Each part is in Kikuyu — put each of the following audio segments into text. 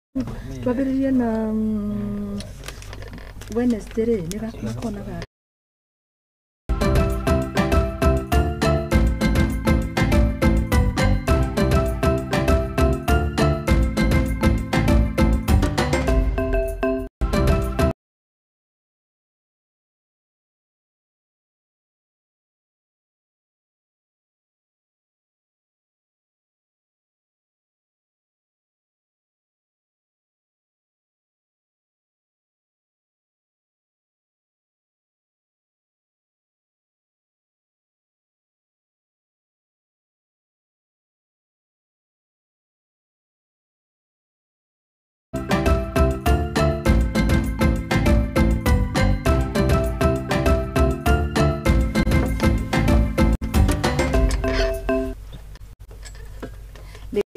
Twambĩrĩrie na Wednesday rĩ nĩ gakonaga.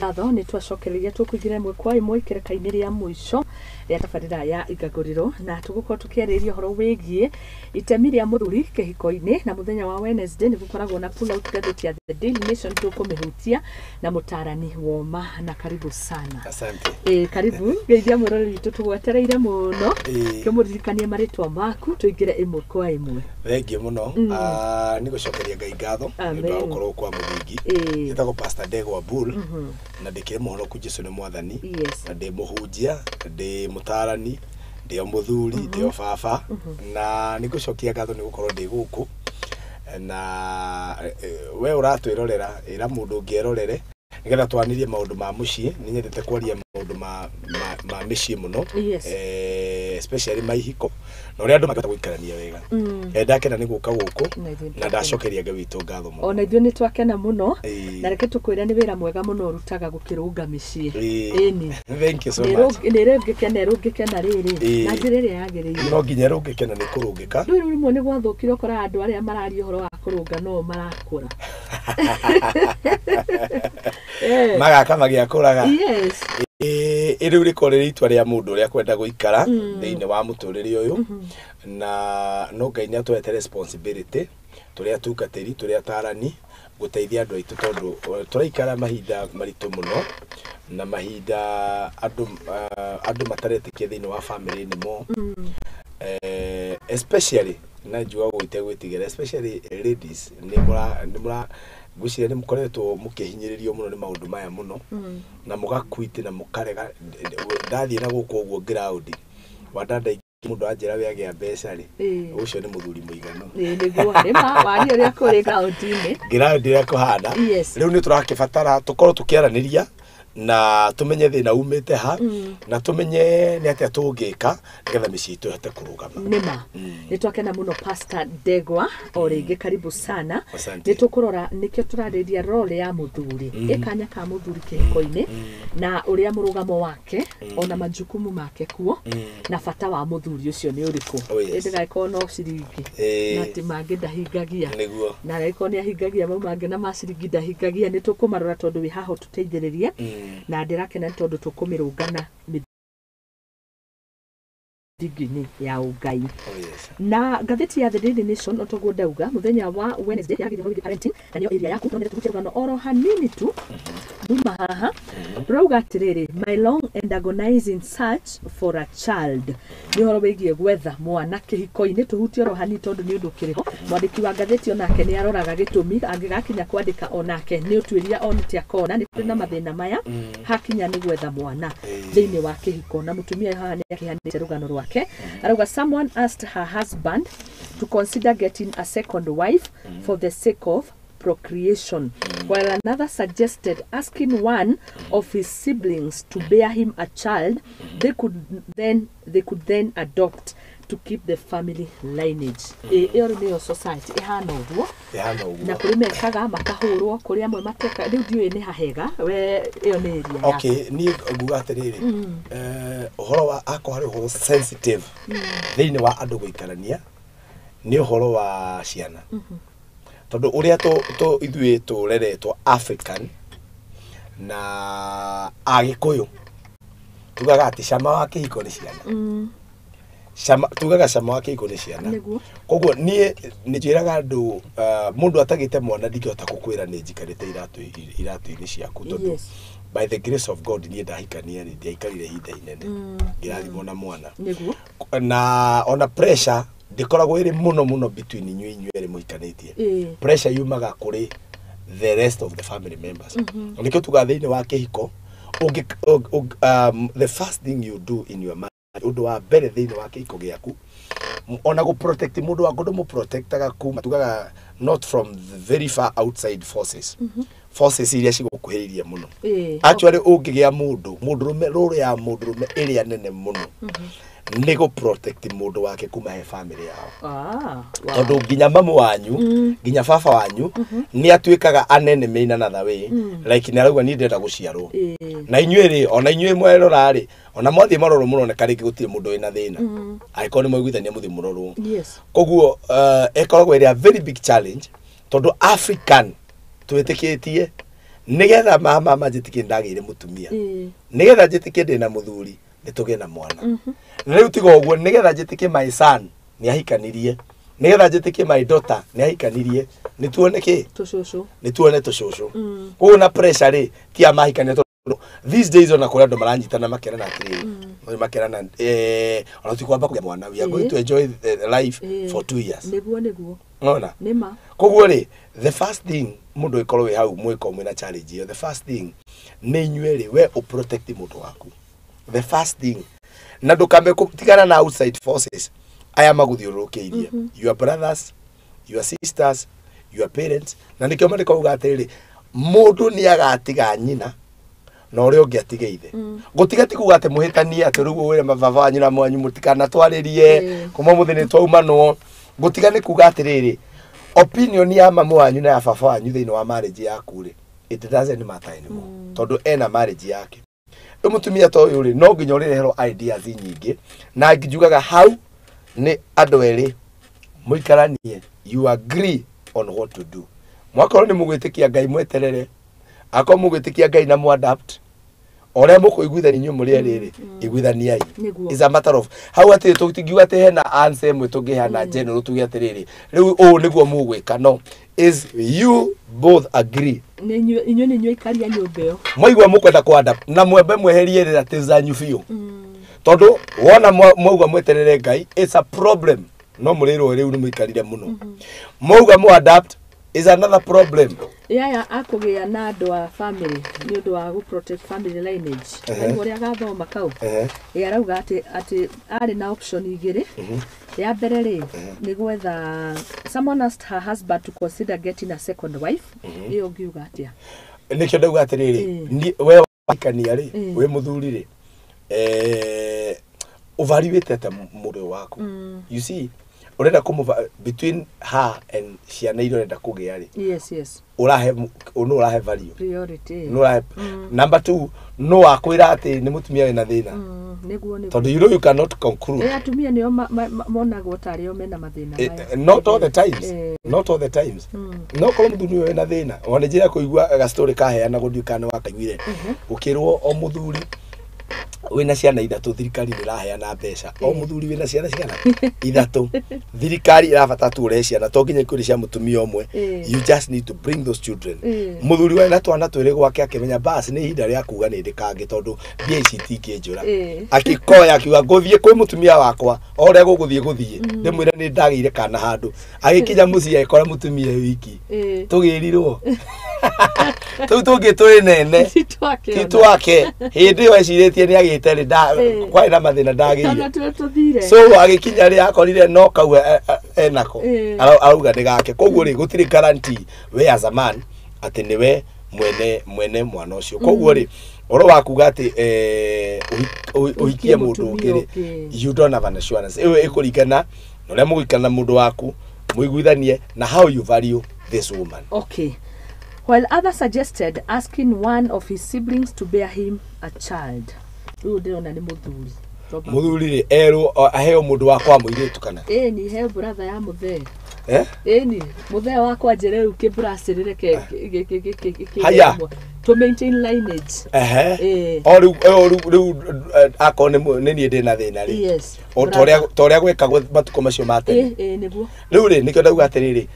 Ngatho nĩ twacokereria tũkũingĩra ĩmwe kwa ĩmwe ikereka-inĩ rĩa mũico rĩa tabarĩra ya Igagũrĩro, na tũgũkorwo tũkĩarĩrĩria ũhoro wĩgiĩ itemi rĩa mũthuri kĩhiko-inĩ. Na mũthenya wa Wednesday nĩ gũkoragwo na pull out ngathĩti ya The Daily Nation, tũkũmĩhutia na mũtarani woma. Na karibu sana. Asante. Ĩ, karibu geithia mwĩroreri witũ, tũgwetereire mũno. Ĩĩ. Kĩmũririkanie marĩtwa maku, tũingĩre ĩmwe kwa ĩmwe. Thengiũ mũno. Nĩ gũcokeria Ngai ngatho nĩ ũndũ wa Amen. gũkorwo kwa mũthingi. Njĩtagwo Pastor Ndegwa Bull na ndĩkĩrĩ mũhonoku, Jesu nĩ mwathani. Na ndĩ mũhunjia, ndĩ mũtarani, ndĩ o mũthuri, ndĩ o baba, na nĩ ngũcokia ngatho nĩ gũkorwo ndĩ gũkũ. Na we ũratwĩrorera, ĩra mũndũ ũngĩ erorere nĩgetha twanĩrie maũndũ ma mũciĩ. Nĩ nyendete kwaria maũndũ ma mĩciĩ mũno, especially ma ihiko na ũrĩa andũ mangĩhota gũikarania wega. Ndakena nĩ gũka gũkũ Na ithuĩ na nĩtwakena. Ndacokeria Ngai witũ ngatho mũno. Ona ithuĩ nĩ twakena mũno. Ĩĩ. Na reke tũkwĩre nĩ wĩra mwega mũno ũrutaga gũkĩrũnga mĩciĩ. Ĩĩ. Ĩni. Thank you so much. Nĩ rĩngĩkena ĩrũngĩkena rĩrĩ na njĩra ĩrĩa yagĩrĩire. No nginya ĩrũngĩke na nĩ kũrũngĩka. Rĩu rĩmwe nĩ gwathũkire, ũkoraga andũ arĩa mararia ũhoro wa kũrũnga no marakũra. Magaka magĩakũraga. Yes. Ĩ rĩu rĩkorwo rĩrĩ itua rĩa mũndũ ũrĩa kwenda gũikara thĩinĩ wa mũtũrĩre ũyũ, na no Ngai nĩ atũhete responsibility tũrĩ atungatĩri, tũrĩ atarani, gũteithia andũ aitũ, tondũ tũraikara mahinda maritũ mũno na mahinda andũ mataretĩkia thĩinĩ wa family nĩmo, especially na njugaga ũguo itegwĩtigĩra, especially ladies, nĩ mũra ngwĩciria nĩ mũkoretwo mũkĩhinyĩrĩrio mũno nĩ maũndũ maya mũno na mũgakwiti na mũkarega. Ndathiĩ na gũkũ ũguo ground wandanda, mũndũ anjĩra we agĩa mbeca rĩ, ũcio nĩ mũthuri mũiganu. Ĩĩ, nĩguo nĩma waria ũrĩa kũrĩ kaũnti-inĩ. Ground ĩrĩa kũhana. Rĩu nĩ tũrakĩbatara tũkorwo tũkĩaranĩria na tũmenye thĩna umĩte ha na tũmenye nĩ atĩa tũngĩka nĩgetha mĩciĩ itũ ĩhote kũrũgama. Nĩma nĩ twakena mũno, Pastor Ndegwa, o rĩngĩ karibu sana. Asante. Nĩ tũkũrora nĩkĩo tũrarĩria role ya mũthuri, ĩkanya ka mũthuri kĩhiko-inĩ na ũrĩa mũrũgamo wake ona majukumu make kuo na bata wa mũthuri ũcio nĩ ũrĩkũ. Oh, yes. Ndĩgagĩkorwo no ciringi na ti mangĩ ndahingagia, na agĩkorwo nĩ ahingagia mau mangĩ na ma ciringi ndahingagia. Nĩ tũkũmarora tondũ wĩ haha ũtũteithĩrĩrie, na ndĩrakena nĩ tondũ tũkũmĩrũngana mĩthingi-inĩ ya ũngai. Oh, yes. Na ngathĩti ya The Daily Nation, otoguo ndauga, mũthenya wa Wednesday yagĩrĩirwo wĩgiĩ parenting na nĩyo area yaku. No nyende tũhutie rũgano oro hanini tu muma haha. Rauga atĩrĩrĩ, "My long and agonizing search for a child." Nĩ ũhoro wĩgiĩ gwetha mwana kĩhiko-inĩ. Tũhutie oro hanini tondũ nĩ ũndũ ũkĩrĩ ho. Mwandĩki wa ngathĩti onake nĩ aroraga gĩtũmi angĩgakinya kwandĩka, onake nĩ ũtuĩria onete akona nĩ kũrĩ na mathĩna maya hakinya nĩ gwetha mwana thĩinĩ wa kĩhiko. Na mũtumia haha nĩ akĩhanĩte rũgano rwake, arauga someone asked her husband to consider getting a second wife for the sake of procreation, while another suggested asking one of his siblings to bear him a child they could then adopt to keep the family lineage. Ĩyo rĩu nĩyo society ĩhana ũguo. Ĩhana ũguo. Na kũrĩ mekaga makahũrwo, kũrĩ amwe mateka. Rĩu ndiũĩ nĩ hahega we, ĩyo nĩ area yaku. Okay, niĩ nguga atĩrĩrĩ, ũhoro wa akorwo harĩ ũhoro sensitive thĩinĩ wa andũ gũikarania nĩ ũhoro wa ciana, tondũ ũrĩa ithuĩ tũreretwo African na Agĩkũyũ, tugaga atĩ cama wa kĩhiko nĩ ciana. Cama, tugaga cama wa kĩhiko nĩ ciana. Koguo niĩ nĩ njĩraga andũ, mũndũ atagĩte mwana ndingĩhota gũkwĩra nĩ njikarĩte iratũ-inĩ ciaku tondũ By the grace of God, niĩ ndahikania rĩ, ndiaikarire ihinda inene, ngĩrathimwo na mwana. Nĩguo. Na ona pressure ndĩkoragwo ĩrĩ mũno mũno between inyuĩ inyuerĩ mũhikanĩtie. Pressure yumaga kũrĩ the rest of the family members. Na nĩkĩo tugaga thĩinĩ wa kĩhiko, the first thing you do in your marriage, ũndũ wa mbere thĩinĩ wa kĩhiko gĩaku, ona gũ protect mũndũ waku, ndũmũ protectaga kuma, tugaga, not from the very far outside forces, forces iria cigũkuhĩrĩirie mũno. Actually, ũngĩgĩa mũndũ mũndũrũme, role ya mũndũrũme ĩrĩa nene mũno nĩ gũ protect mũndũ wake kuma he family yao. Ah, wow. Tondũ nginya mamu wanyu, nginya baba wanyu nĩ atuĩkaga anene in another way, like nĩ arauga niĩ ndĩrenda gũciarwo. Na inyuĩ rĩ, ona inyuĩ mwerora rĩ, ona mwathiĩ marorwo mũroneka rĩngĩ gũtirĩ mũndũ wĩna thĩna, angĩkorwo nĩ mwaiguithania mũthiĩ mũrorwo. Koguo ĩkoragwo ĩrĩ a very big challenge, tondũ African twĩtĩkĩtie nĩgetha mama njĩtĩkie ndagĩire mũtumia, nĩgetha njĩtĩkie ndĩna mũthuri, nĩ tũgĩe na mwana. Na rĩu tiga ũguo, nĩgetha njĩtĩkie my son nĩ ahikanirie, nĩgetha njĩtĩkie my daughter nĩ ahikanirie, nĩ tuone kĩ? Tũcũcũ. Nĩ tuone tũcũcũ. Koguo na pressure rĩ, ti ya mahikania, tondũ these days ona kũrĩ andũ maranyitana makerana atĩrĩrĩ, makerana ona tikwamba kũgĩa mwana, we are going to enjoy the life for 2 years. Nĩguo. Nona Nĩma. Koguo rĩ, the first thing mũndũ ĩkorwo wĩ hau mwĩko mwĩna challenge ĩyo, the first thing nĩ inyuĩ rĩ, we ũprotect mũndũ waku, the first thing, na ndũkambe tigana na outside forces aya magũthiũrũrũkĩirie, your brothers, your sisters, your parents. Na nĩkĩo mandĩko uga atĩrĩrĩ, mũndũ nĩ agatiga nyina na ũrĩa ũngĩ atige ithe. Gũtiga ti kuga atĩ mũhĩtanie, atĩ rĩu wĩre mababa wanyu na mwanyu mũtikanatwarĩrie kuma mũthĩ nĩ twaumanwo. Gũtiga nĩ kuga atĩrĩrĩ, opinion ya mamu wanyu na ya baba wanyu thĩinĩ wa marriage yaku rĩ, it doesn't matter anymore, tondũ ena marriage yake. Rĩu mũtumia ta ũyũ rĩ, no nginya ũrĩreherwo ideas nyingĩ, na njugaga hau nĩ andũ erĩ mũikaranie, you agree on what to do. Mwakorwo nĩ mũgwĩtĩkia Ngai, mweterere. Akorwo mũgwĩtĩkia Ngai na mwadapt ũrĩa mũkũiguithania inyuĩ mũrĩ erĩ rĩ, iguithaniai. Nĩguo. Is a matter of hau atĩ tũtingiuga atĩ hena answer ĩmwe tũngĩheana general, tuge atĩrĩrĩ, rĩu ũũ nĩguo mũgwĩka. No is you both agree. Nĩ inyuĩ nĩ inyuĩ ikaria nyũmba ĩyo. Mwaigua mũkwenda kũ na mwembe mweherie relatives zanyu biũ, tondũ wona mwauga mweterere Ngai, it's a problem, no mũrĩrwo rĩu nĩ mũikarire mũno. Mwauga mu adapt is another problem. Yaya akũgĩa na andũ a family nĩ ũndũ wa gũ protect family lineage. Nĩguo ũrĩa agathoma kau. Ĩ arauga atĩ arĩ na option igĩrĩ. Ya mbere rĩ, nĩ gwetha, someone asked her husband to consider getting a second wife. Ĩyo ũngiuga atĩa? Nĩkĩo ndauga atĩrĩrĩ, we wahikania rĩ, wĩ mũthuri rĩ, ũvariwĩte atĩa mũndũ ũyũ waku? You see, ũrenda kũmũva between her and ciana iria ũrenda kũgĩa rĩ, ũrahe nũ, ũrahe value? Priority. Nũ ũrahe number two? No wakwĩra atĩ nĩ mũtumia wĩna thĩna? Nĩguo. Tondũ you know you cannot conclude. Ĩ atumia nĩo monagwo tarĩ o mena mathĩna maya. Not all the times. Not all the times. No korwo mũthuri ũyũ wĩna thĩna, ona njĩra kũigua gastori kaheanagwo, ndiũ kana wakaiguire, gũkĩrwo o mũthuri wĩna ciana ithatũ, thirikari nĩ ĩraheana mbeca. O mũthuri wĩna ciana cigana? Ithatũ. Thirikari ĩrabata tu ũrehe ciana, to nginya ikũrĩ cia mũtumia ũmwe. You just need to bring those children. Mũthuri we na twana twĩrĩ gwake akĩmenya bas nĩ ihinda rĩa kuga nĩ ndĩkangĩ, tondũ mbia ici itingĩnjũra. Akĩkoya akiuga ngũthiĩ kwĩ mũtumia wakwa, o ũrĩa gũgũthiĩ gũthiĩ, ndĩmwĩre nĩ ndagĩire kana handũ. Agĩkinya mũciĩ agĩkora mũtumia wiki. Tũgĩrirwo tũu tũngĩ tũrĩ nene. Ti twake ti ona. Twake. Hĩndĩ ĩyo ecirĩtie nĩ agĩte rĩ, kwarĩ na mathĩna, Ona ndagĩire. tuo tũthire. So agĩkinya rĩ, akorire no kau enako. Arauga nĩ gake. Koguo rĩ, gũtirĩ guarantee we as a man atĩ nĩwe mwene mwana ũcio. Koguo rĩ, ũhoro wa kuga atĩ ũhikie mũndũ mũtumia ũngĩ rĩ, ũngĩ. You don't have an assurance. Ĩyo ĩkũringana na ũrĩa mũgũikara na mũndũ waku, mũiguithanie na how you value this woman. Okay. While others suggested asking one of his siblings to bear him a child. Rĩu ndĩrona nĩ mũthuri. Robert. Mũthuri rĩ, erwo aheo mũndũ wakwa mũirĩtu kana? Ĩni, heo brother ya mũthee. Eh? Ĩni, mũthee wakwa njĩre rĩu kĩmburacĩrĩre ke Haya. to maintain lineage. Ehe. Ĩĩ. O rĩu o rĩu akorwo nĩ niĩ ndĩna thĩna rĩ, o ta ũrĩa gwĩkagwo matukũ macio ma tene. Ĩ nĩguo. Rĩu rĩ, nĩkĩo ndauga atĩrĩrĩ,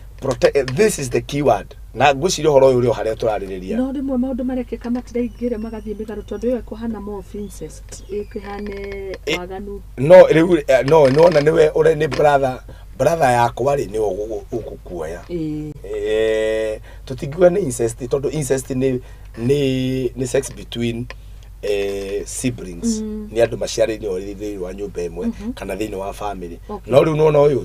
this is the keyword. Na ngwĩciria ũhoro ũyũ ũrĩ o harĩa tũrarĩrĩria. No rĩmwe maũndũ marekĩka matiraingĩre magathiĩ mĩgarũ tondũ ĩyo ĩkũhana more of incest, ĩkĩhane waganu. No rĩu no nĩwona nĩwe ũrĩa nĩ brother yakwa rĩ nĩwe ũgũkuoya. Tũtingiuga nĩ incest tondũ incest nĩ sex between siblings, nĩ andũ maciarĩirwo thĩinĩ wa nyũmba ĩmwe kana thĩinĩ wa family. No rĩu nĩwona ũyũ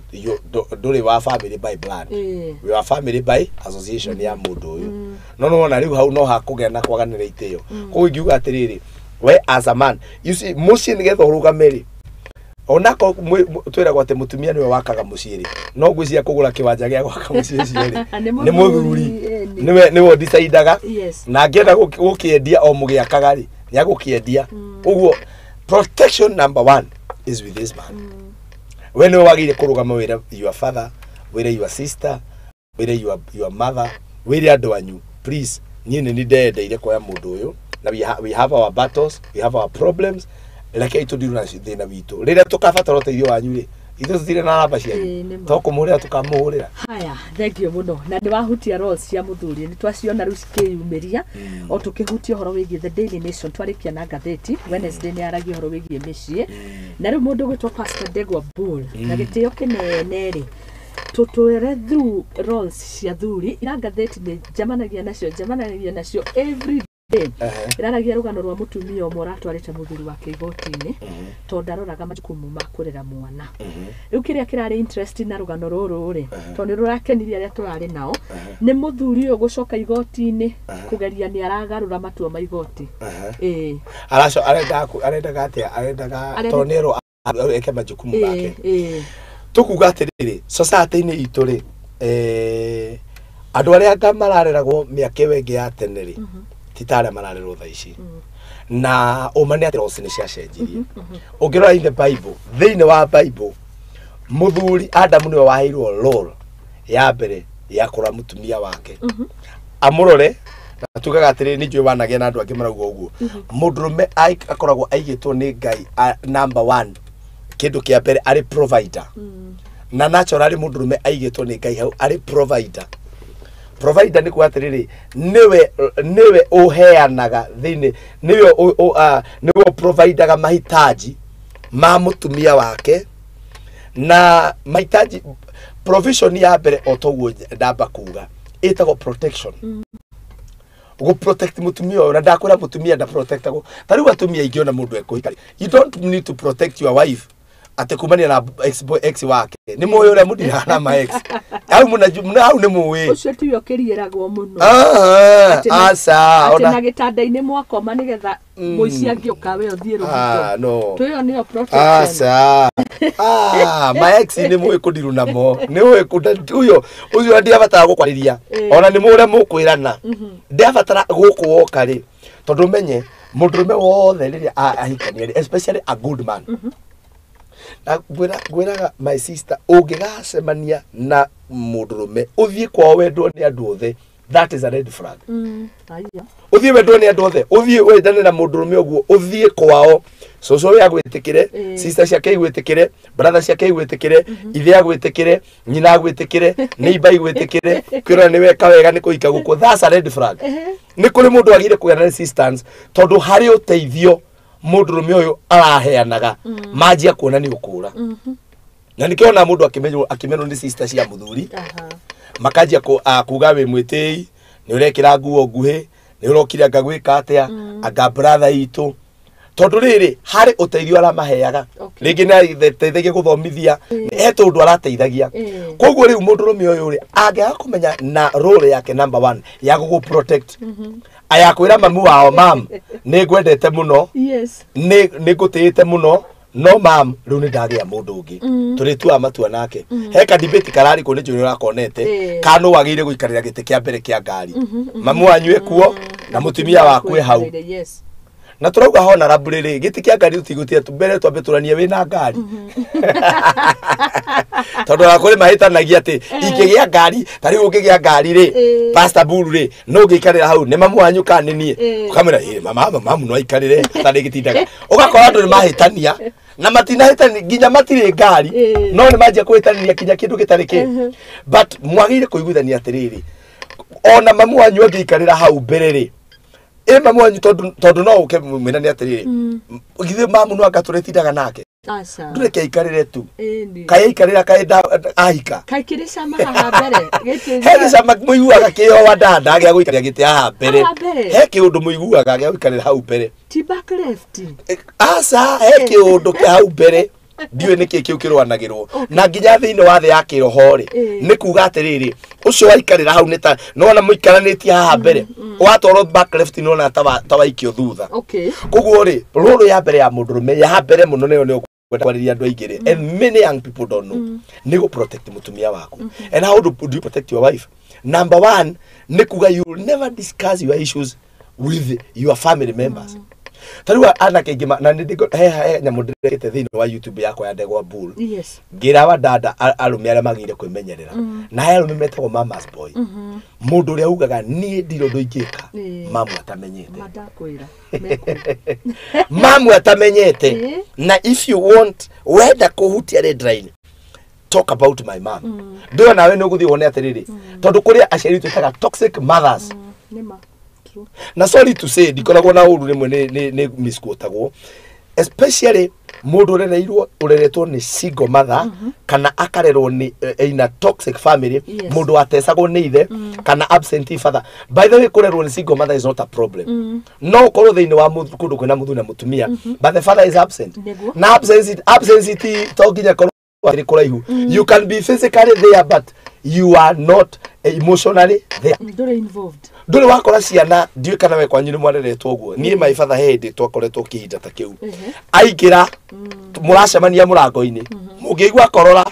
ndũrĩ wa family by blood, wĩ wa family by association ya mũndũ ũyũ. No nĩwona rĩu hau no hakũgĩa na kwaganĩra itĩo. Koguo ingiuga atĩrĩrĩ, we as a man, you see, mũciĩ nĩgetha ũrũgame rĩ, onako twĩragwo atĩ mũtumia nĩwe wakaga mũciĩ rĩ, no ngwĩciria kũgũra kĩwanja gĩa gwaka mũciĩ ũcio rĩ nĩ mũthuri, nĩwe ũdecidaga, na angĩenda gũkĩendia o mũgĩakaga rĩ nĩ agũkĩendia. Ũguo protection number one is with this man. We nĩwe wagĩrĩire kũrũgama wĩre your father, wĩre your sister, wĩre your mother, wĩre andũ anyu, please niĩ nĩ ndendeire kuoya mũndũ ũyũ na we have our battles, we have our problems, rekei tũndirwo na thĩna witũ. Rĩrĩa tũkabatara ũteithio wanyu rĩ, ithuĩ tũtirĩ na namba cianyu, to kũmũhũrĩra tũkamũhũrĩra. Haya, thank you mũno. Na nĩ wahutia roles cia mũthuri, nĩ twaciona rĩu cikĩyumĩria o tũkĩhutia ũhoro wĩgiĩ The Daily Nation, twarĩkia na ngathĩti Wednesday nĩ yaragia ũhoro wĩgiĩ mĩciĩ. Na rĩu mũndũ ũgwĩtwo Pastor Ndegwa Bull na gĩtĩo kĩnene rĩ, tũtwĩre through roles cia thuri ira ngathĩti nĩ njemanagia nacio every day. Ĩraragia rũgano rwa mũtumia ũmwe ũratwarĩte mũthuri wake igoti-inĩ tondũ ndaroraga majukumu ma kũrera mwana. Rĩu kĩrĩa kĩrarĩ interesting na rũgano rũrũ rĩ, tondũ nĩ rũrakenirie arĩa tũrarĩ nao, nĩ mũthuri ũyũ gũcoka igoti-inĩ kũgeria nĩ aragarũra matua ma igoti. Arendaga atĩa? Arendaga tondũ nĩ erwo eke majukumu make. Tũkuga atĩrĩrĩ, society-inĩ itũ rĩ, andũ arĩa anga marareragwo mĩaka ĩyo ĩngĩ ya tene rĩ, ti ta arĩa mararerwo thaa ici. Na ũma nĩ atĩ roles nĩ ciacenjirie. Ũngĩrora in the Bible, thĩinĩ wa Bible, mũthuri Adamu nĩwe waheirwo role ya mbere ya kũrora mũtumia wake. Amũrore, na tugaga atĩrĩrĩ, nĩ njũĩ wanagĩa na andũ angĩ marauga ũguo. Mũndũrũme akoragwo aigĩtwo nĩ Ngai number one, kĩndũ kĩa mbere arĩ provider. Na naturally mũndũrũme aigĩtwo nĩ Ngai hau arĩ provider. Provider nĩ kuga atĩrĩrĩ, nĩwe ũheanaga thĩinĩ, nĩwe ũprovidaga mahitaji ma mũtumia wake, na mahitaji provision ya mbere o toguo ndamba kuga ĩtagwo protection. Gũ protect mũtumia ũyũ, na ndakwĩra mũtumia nda protectagwo. Ta rĩu atumia aingĩ ona mũndũ ekũhika, you don't need to protect your wife atĩ kumania na ex wake. Nĩ mũĩ ũrĩa mũndiraga na ma ex. Hau hau nĩ mũĩ. Ũcio tiwe ũkĩriĩragwo mũno. Aca, ona na gĩtanda-inĩ mwakoma nĩgetha mũici angĩũka we ũthiĩ rũgito. No. Twĩyo nĩyo protection. Aca. Ma ex nĩ mũĩ kũndiru namo. Nĩ ũĩ ũyũ ũcio ndiabatara gũkwarĩria. Ona nĩ mũĩ ũrĩa mũkwĩrana. Ndiabatara gũkũ woka rĩ. Tondũ menye mũndũrũme wothe rĩrĩa ahikania rĩ, especially a good man. Na ngwĩraga my sister, ũngĩgacemania na mũndũrũme ũthiĩ kwao wendwo nĩ andũ othe, that is a red flag. Ũthiĩ wendwo nĩ andũ othe, ũthiĩ wendane na mũndũrũme ũguo, ũthiĩ kwao cũcũ we agwĩtĩkĩre, sister ciake igwĩtĩkĩre, brother ciake igwĩtĩkĩre, ithe agwĩtĩkĩre, nyina agwĩtĩkĩre, neighbor igwĩtĩkĩre, kwĩrora nĩ weka wega nĩ kũhika gũkũ, that's a red flag. Nĩ kũrĩ mũndũ wagĩrĩire kũgĩa na resistance tondũ harĩ ũteithio mũndũrũme ũyũ araheanaga manjia kuona nĩ ũkũra. Na nĩkĩo ona mũndũ akĩmenywo nĩ sister cia mũthuri, makanjia kuga wĩ mwĩtĩi, nĩ ũrekĩra nguo nguhĩ, nĩ ũrokire anga gwĩka atĩa, anga brother itũ. Tondũ rĩrĩ harĩ ũteithio aramaheaga, rĩngĩ nĩ ateithagia gũthomithia, he tũndũ arateithagia. Koguo rĩu mũndũrũme ũyũ rĩ, angĩaga kũmenya na role yake number one ya gũgũ protect, aya kwĩra mamu wao, mam nĩ ngwendete mũno, nĩ ngũtĩĩte mũno, no mam rĩu nĩ ndagĩa mũndũ ũngĩ, tũrĩtuaga matua nake. He ka debate kararĩ kũ nĩ njũĩ ũrakonete, kana nũ wagĩrĩire gũikarĩra gĩtĩ kĩa mbere kĩa ngari, mamu wanyu ekuo na mũtumia waku e hau. Na tũrauga honorable rĩ, gĩtĩ kĩa ngari tũtigũtia mbere twambe tũranie wĩna ngari. Tondũ ona kũrĩ mahĩtanagia atĩ ingĩgĩa ngari, ta rĩu ũngĩgĩa ngari rĩ, Pastor Buru rĩ, no ũngĩikarĩra hau nĩ mamu wanyu kana nĩ niĩ? Ũkamwĩra mama mamu no aikarĩre hatarĩ gĩtindaga. Ũgakora andũ nĩ mahĩtania na matinahĩtania nginya matirĩ ngari, no nĩ manjia kũhĩtania nginya kĩndũ gĩtarĩ kĩ. But mwagĩrĩire kũiguithania atĩrĩrĩ, Ona mamu wanyu angĩikarĩra hau mbere rĩ, ĩ mamu wanyu tondu no ũke mwĩrane atĩrĩrĩ, githĩ mamu no anga tũrĩtindaga nake. Aca. Ndũreke aikarĩre tu. Ĩni. Kaĩ aikarĩra kaĩ ahika. Kaĩ kĩrĩ cama haha mbere. Gĩtĩ. He gĩcama mũiguaga kĩo wa dada gĩa gũikarĩra gĩtĩ haha mbere. Haha mbere. He kĩũndũ mũiguaga gĩa gũikarĩra hau mbere. Ti back left. Aca, he kĩũndũ kĩa hau mbere. Ndiũĩ nĩkĩ kĩu kĩrũanagĩrwo. Na nginya thĩinĩ wa thĩ ya kĩroho rĩ, nĩ kuga atĩrĩrĩ, ũcio waikarĩra hau nĩ ta nĩwona mũikaranĩtie haha mbere. Watwarwo back left nĩwona ta waikio thutha. Okay. Koguo rĩ, rũrũ ya mbere ya mũndũrũme ya mbere mũno nĩyo nĩ kwenda kwarĩria andũ aingĩ rĩ, and many young people don't know, nĩ gũ protect mũtumia waku. And how do you protect your wife? Number one, nĩ kuga you will never discuss your issues with your family members. Ta rĩu anake aingĩ na nĩ he nyamũ ndĩrekĩte thĩinĩ wa YouTube yakwa ya Ndegwa Bull. Yes. Ngĩra wa dada arũme arĩa magĩrĩire kwĩmenyerera. Na he arũme metagwo mama's boy. Mũndũ ũrĩa ugaga niĩ ndirĩ ũndũ ingĩka mamu atamenyete. Madakwĩra. Mamu atamenyete. Na if you want wenda kũhutia red line, talk about my mom. Ndũĩ nawe nĩ ũgũthiĩ wone atĩrĩrĩ, tondũ kũrĩ aciari twĩtaga toxic mothers. Nĩma. True. Na sorry to say, ndikoragwo na ũru rĩmwe nĩ misquotagwo, especially mũndũ ũrereirwo ũreretwo nĩ single mother kana akarerwo nĩ in a toxic family. Yes. Mũndũ watecagwo nĩ ithe kana absentee father. By the way, kũrerwo nĩ single mother is not a problem. No ũkorwo thĩinĩ wa kũndũ kwĩna mũthuri na mũtumia, but the father is absent. Nĩguo. Na absence ti to nginya korwo arĩ kũraihu. You can be physically there but you are not emotionally there. Ndũrĩ involved. Ndũrĩ wakora ciana, ndiũĩ kana we kwanyu nĩ mwareretwo ũguo. Niĩ my father he hĩndĩ twakoretwo kĩhinda ta kĩu, aingĩra mũracemania mũrango-inĩ, mũngĩigua korora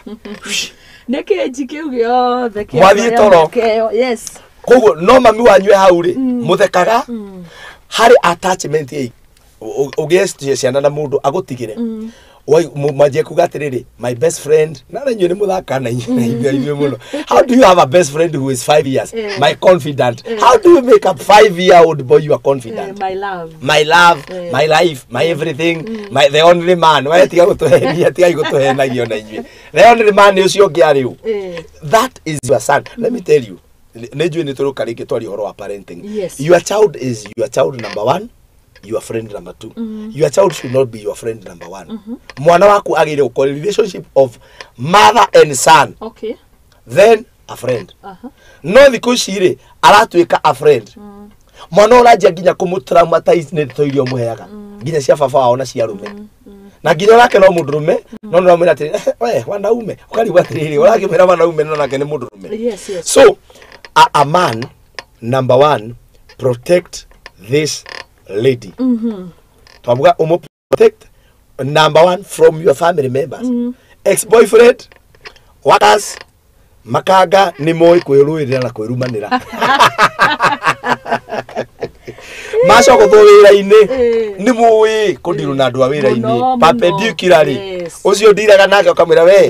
Nĩ kĩnji kĩu gĩothe kĩa Mwathiĩ toro. kĩo. Yes. Koguo no mami wanyu e hau rĩ, mũthekaga harĩ attachment ĩ ũgĩe ciana na mũndũ agũtigĩre manjie kuga atĩrĩrĩ, my best friend, na inyuĩ nĩ mũthakaga na inyuĩ mũno. How do you have a best friend who is 5 years? My confidant. How do you make a 5-year-old boy your confidant? My love. My love, my life, my everything, my the only man. We tiga gũtũhenia, tiga gũtũhenagio na inyuĩ. The only man nĩ ũcio ũngĩ arĩ ũ. That is your son. Let me tell you, nĩ njũĩ nĩ tũrũka rĩngĩ twaria ũhoro wa parenting. Yes. Your child is your child number one, your friend number two. Your child should not be your friend number one. Mwana waku agĩrĩire gũkorwo relationship of mother and son. Okay. Then a friend. Aha. No thikũ ici rĩ, aratuĩka a friend. Mwana ũranjia nginya kũmũ-traumatize nĩ ndeto iria ũmũheaga. Nginya cia baba wao na cia arũme. Na nginya onake no mũndũrũme, no nĩũramwĩra atĩrĩ, we wanaume, ũkarigwo atĩrĩrĩ, ũrakĩmwĩra wanaume no nake nĩ mũndũrũme. Yes, yes. So, a man, number one, protect this lady. Twamuga umu protect number one from your family members. Ex-boyfriend, workers, makanga nĩ moĩ kwĩrũĩrĩra na kwĩrumanĩra. Macogothwo wĩra-inĩ nĩ mũĩ kũndirwo na andũ a wĩra-inĩ perpendicularly. Ũcio ndiraga nake ũkamwĩra we,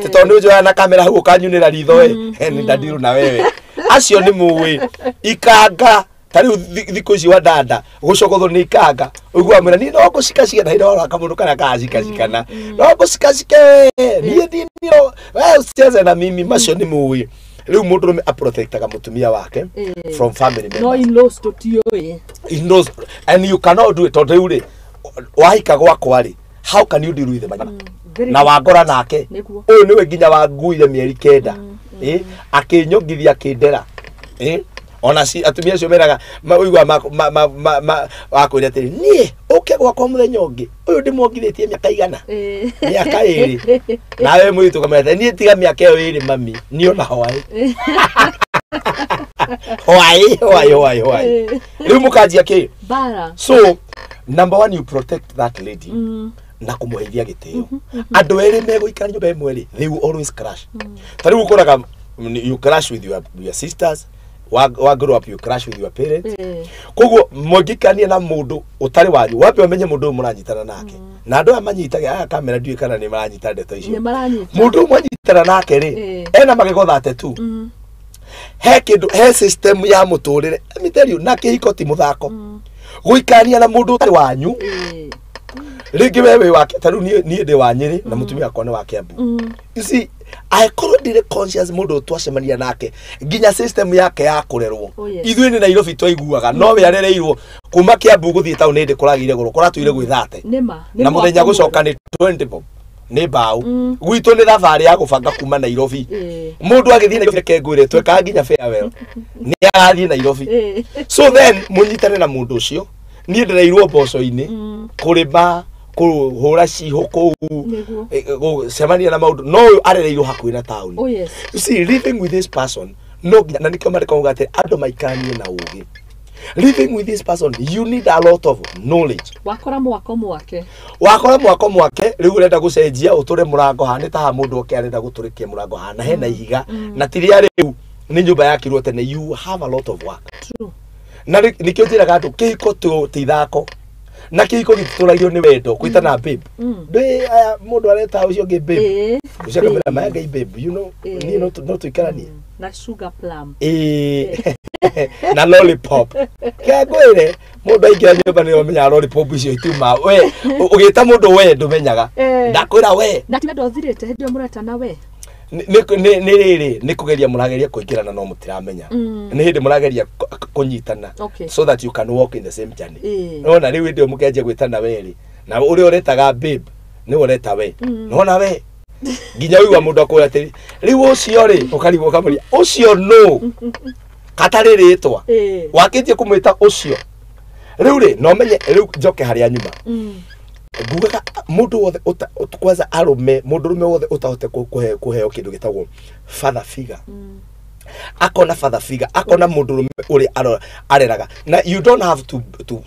ti tondũ nĩ ũnjoya na kamera hau ũkanyunĩra ritho we, nĩ ndandirwo na wewe. Acio nĩ mũĩ ikanga. Ta rĩu thikũ ici wa dada gũcogothwo nĩ ikanga, ũiguaga mwĩra niĩ no ngũcikacika na hĩndĩ ĩyo kamũndũ karĩa karacikacikana no ngũcikacike niĩ ndinio we usicheze na mimi. Macio nĩ mũĩ. Rĩu mũndũrũme aprotectaga mũtumia wake from family members. No in-laws tũtiũĩ. In-laws, and you cannot do it tondũ rĩu rĩ wahika gwakwa rĩ, how can you deal with them? Na wangora nake ũyũ nĩwe nginya wanguire mĩeri 9 akĩnyongithia akĩndera. Ona si atumia acio meraga ũigua wakwĩra atĩrĩ niĩ ũke gwakwa mũthenya ũngĩ ũyũ ndĩmuongithĩtie mĩaka igana mĩaka 2 nawe mũirĩtu ũkamwĩra niĩ tiga mĩaka ĩyo 2 mami niĩ ona hwaĩ hwaĩ hwaĩ hwaĩ hwaĩ rĩu mũkanjia kĩ bara. So number one, you protect that lady na kũmũheithia gĩtĩo. Andũ erĩ megũikara nyũmba ĩmwe rĩ, they will always crash. Ta rĩu ũkoraga you crash with your sisters, wa grow up you crash with your parents. Koguo mũngĩikania na mũndũ ũtarĩ wanyu, wambe ũmenye mũndũ ũyũ mũranyitana nake. Na andũ aya manyitaga aya kamera ndiũĩ kana nĩ maranyita ndeto icio. Mũndũ ũyũ mwanyitana nake rĩ, ena magego 32. He kĩndũ, he system ya mũtũrĩre. Let me tell you, na kĩhiko ti mũthako. Gũikania na mũndũ ũtarĩ wanyu, rĩngĩ we wĩ wake, ta rĩu niĩ ndĩ wa Nyĩrĩ na mũtumia wakwa nĩ wa Kiambu. You see, Angĩkorwo ndirĩ conscious mũndũ twacemania nake nginya system yake ya kũrerwo. Oh, yes. Ithuĩ nĩ Nairobi twaiguaga no we arereirwo kuma Kiambu gũthiĩ taũni hĩndĩ kũragĩire goro kũratũire gwĩthate. Nĩma. Na mũthenya gũcoka nĩ 20 bob nĩ mbaũ. Gwitũ nĩ thabarĩ ya gũbanga kuma Nairobi. Mũndũ agĩthiĩ Nairobi, reke ngwĩre, twekaga nginya farewell, nĩ arathiĩ Nairobi. So then mũnyitane na mũndũ ũcio. Niĩ ndĩreirwo mboco-inĩ, kũrĩma, kũhũra cihũ kũu, Nĩguo. gũcemania na maũndũ, no ũyũ arereirwo hakuhĩ na taũni. Oh yes. You see, living with this person, no nginya, na nĩkĩo marĩkauga atĩ andũ maikaranie na ũgĩ. Living with this person, you need a lot of knowledge. Wakora mwako mwake. Wakora mwako mwake, rĩu ũrenda gũcenjia ũtũre mũrango haha, nĩ ta haha mũndũ oke arenda gũtũrĩkia mũrango haha na hena ihiga na tiria rĩu nĩ nyũmba yakirwo tene, you have a lot of work. True. Na nĩkĩo njĩraga andũ kĩhiko ti ithako, na kĩhiko gĩtitũragio nĩ wendo gwĩtana babe. Ndĩ aya mũndũ areta ũcio ũngĩ babe, ũcio akamwĩra maya ngai babe, you know, niĩ no tũikaranie. Na sugar plum. Ĩĩ, na lollipop. Kengwĩre mũndũ aingĩra nyũmba nĩ ũmenyaga lollipop icio itiuma we ũgĩta mũndũ we ndũmenyaga. Ndakwĩra we. Na ti wendo ũthirĩte hĩndĩ ĩyo mũretana we. Nĩ rĩrĩ nĩ kũgeria mũrageria kũingĩrana no mũtiramenya. Nĩ hĩndĩ mũrageria kũnyitana so that you can walk in the same journey. Nona rĩu hĩndĩ ĩyo mũkĩanjia gwĩtana we rĩ, na ũrĩa ũretaga babe nĩwe ũreta we. Nona we nginya ũigua mũndũ akwĩra atĩrĩ, rĩu ũcio rĩ, ũkarigwo ũkamũria ũcio nũ katarĩ rĩtwa wakĩtie kũmwĩta ũcio rĩu rĩ, no menye rĩu njoke harĩa nyuma. Ngugaga mũndũ wothe kwanza arũme, mũndũrũme wothe ũtahote kũheo kĩndũ gĩtagwo father figure, akona father figure, akona mũndũrũme ũrĩa areraga, na you don't have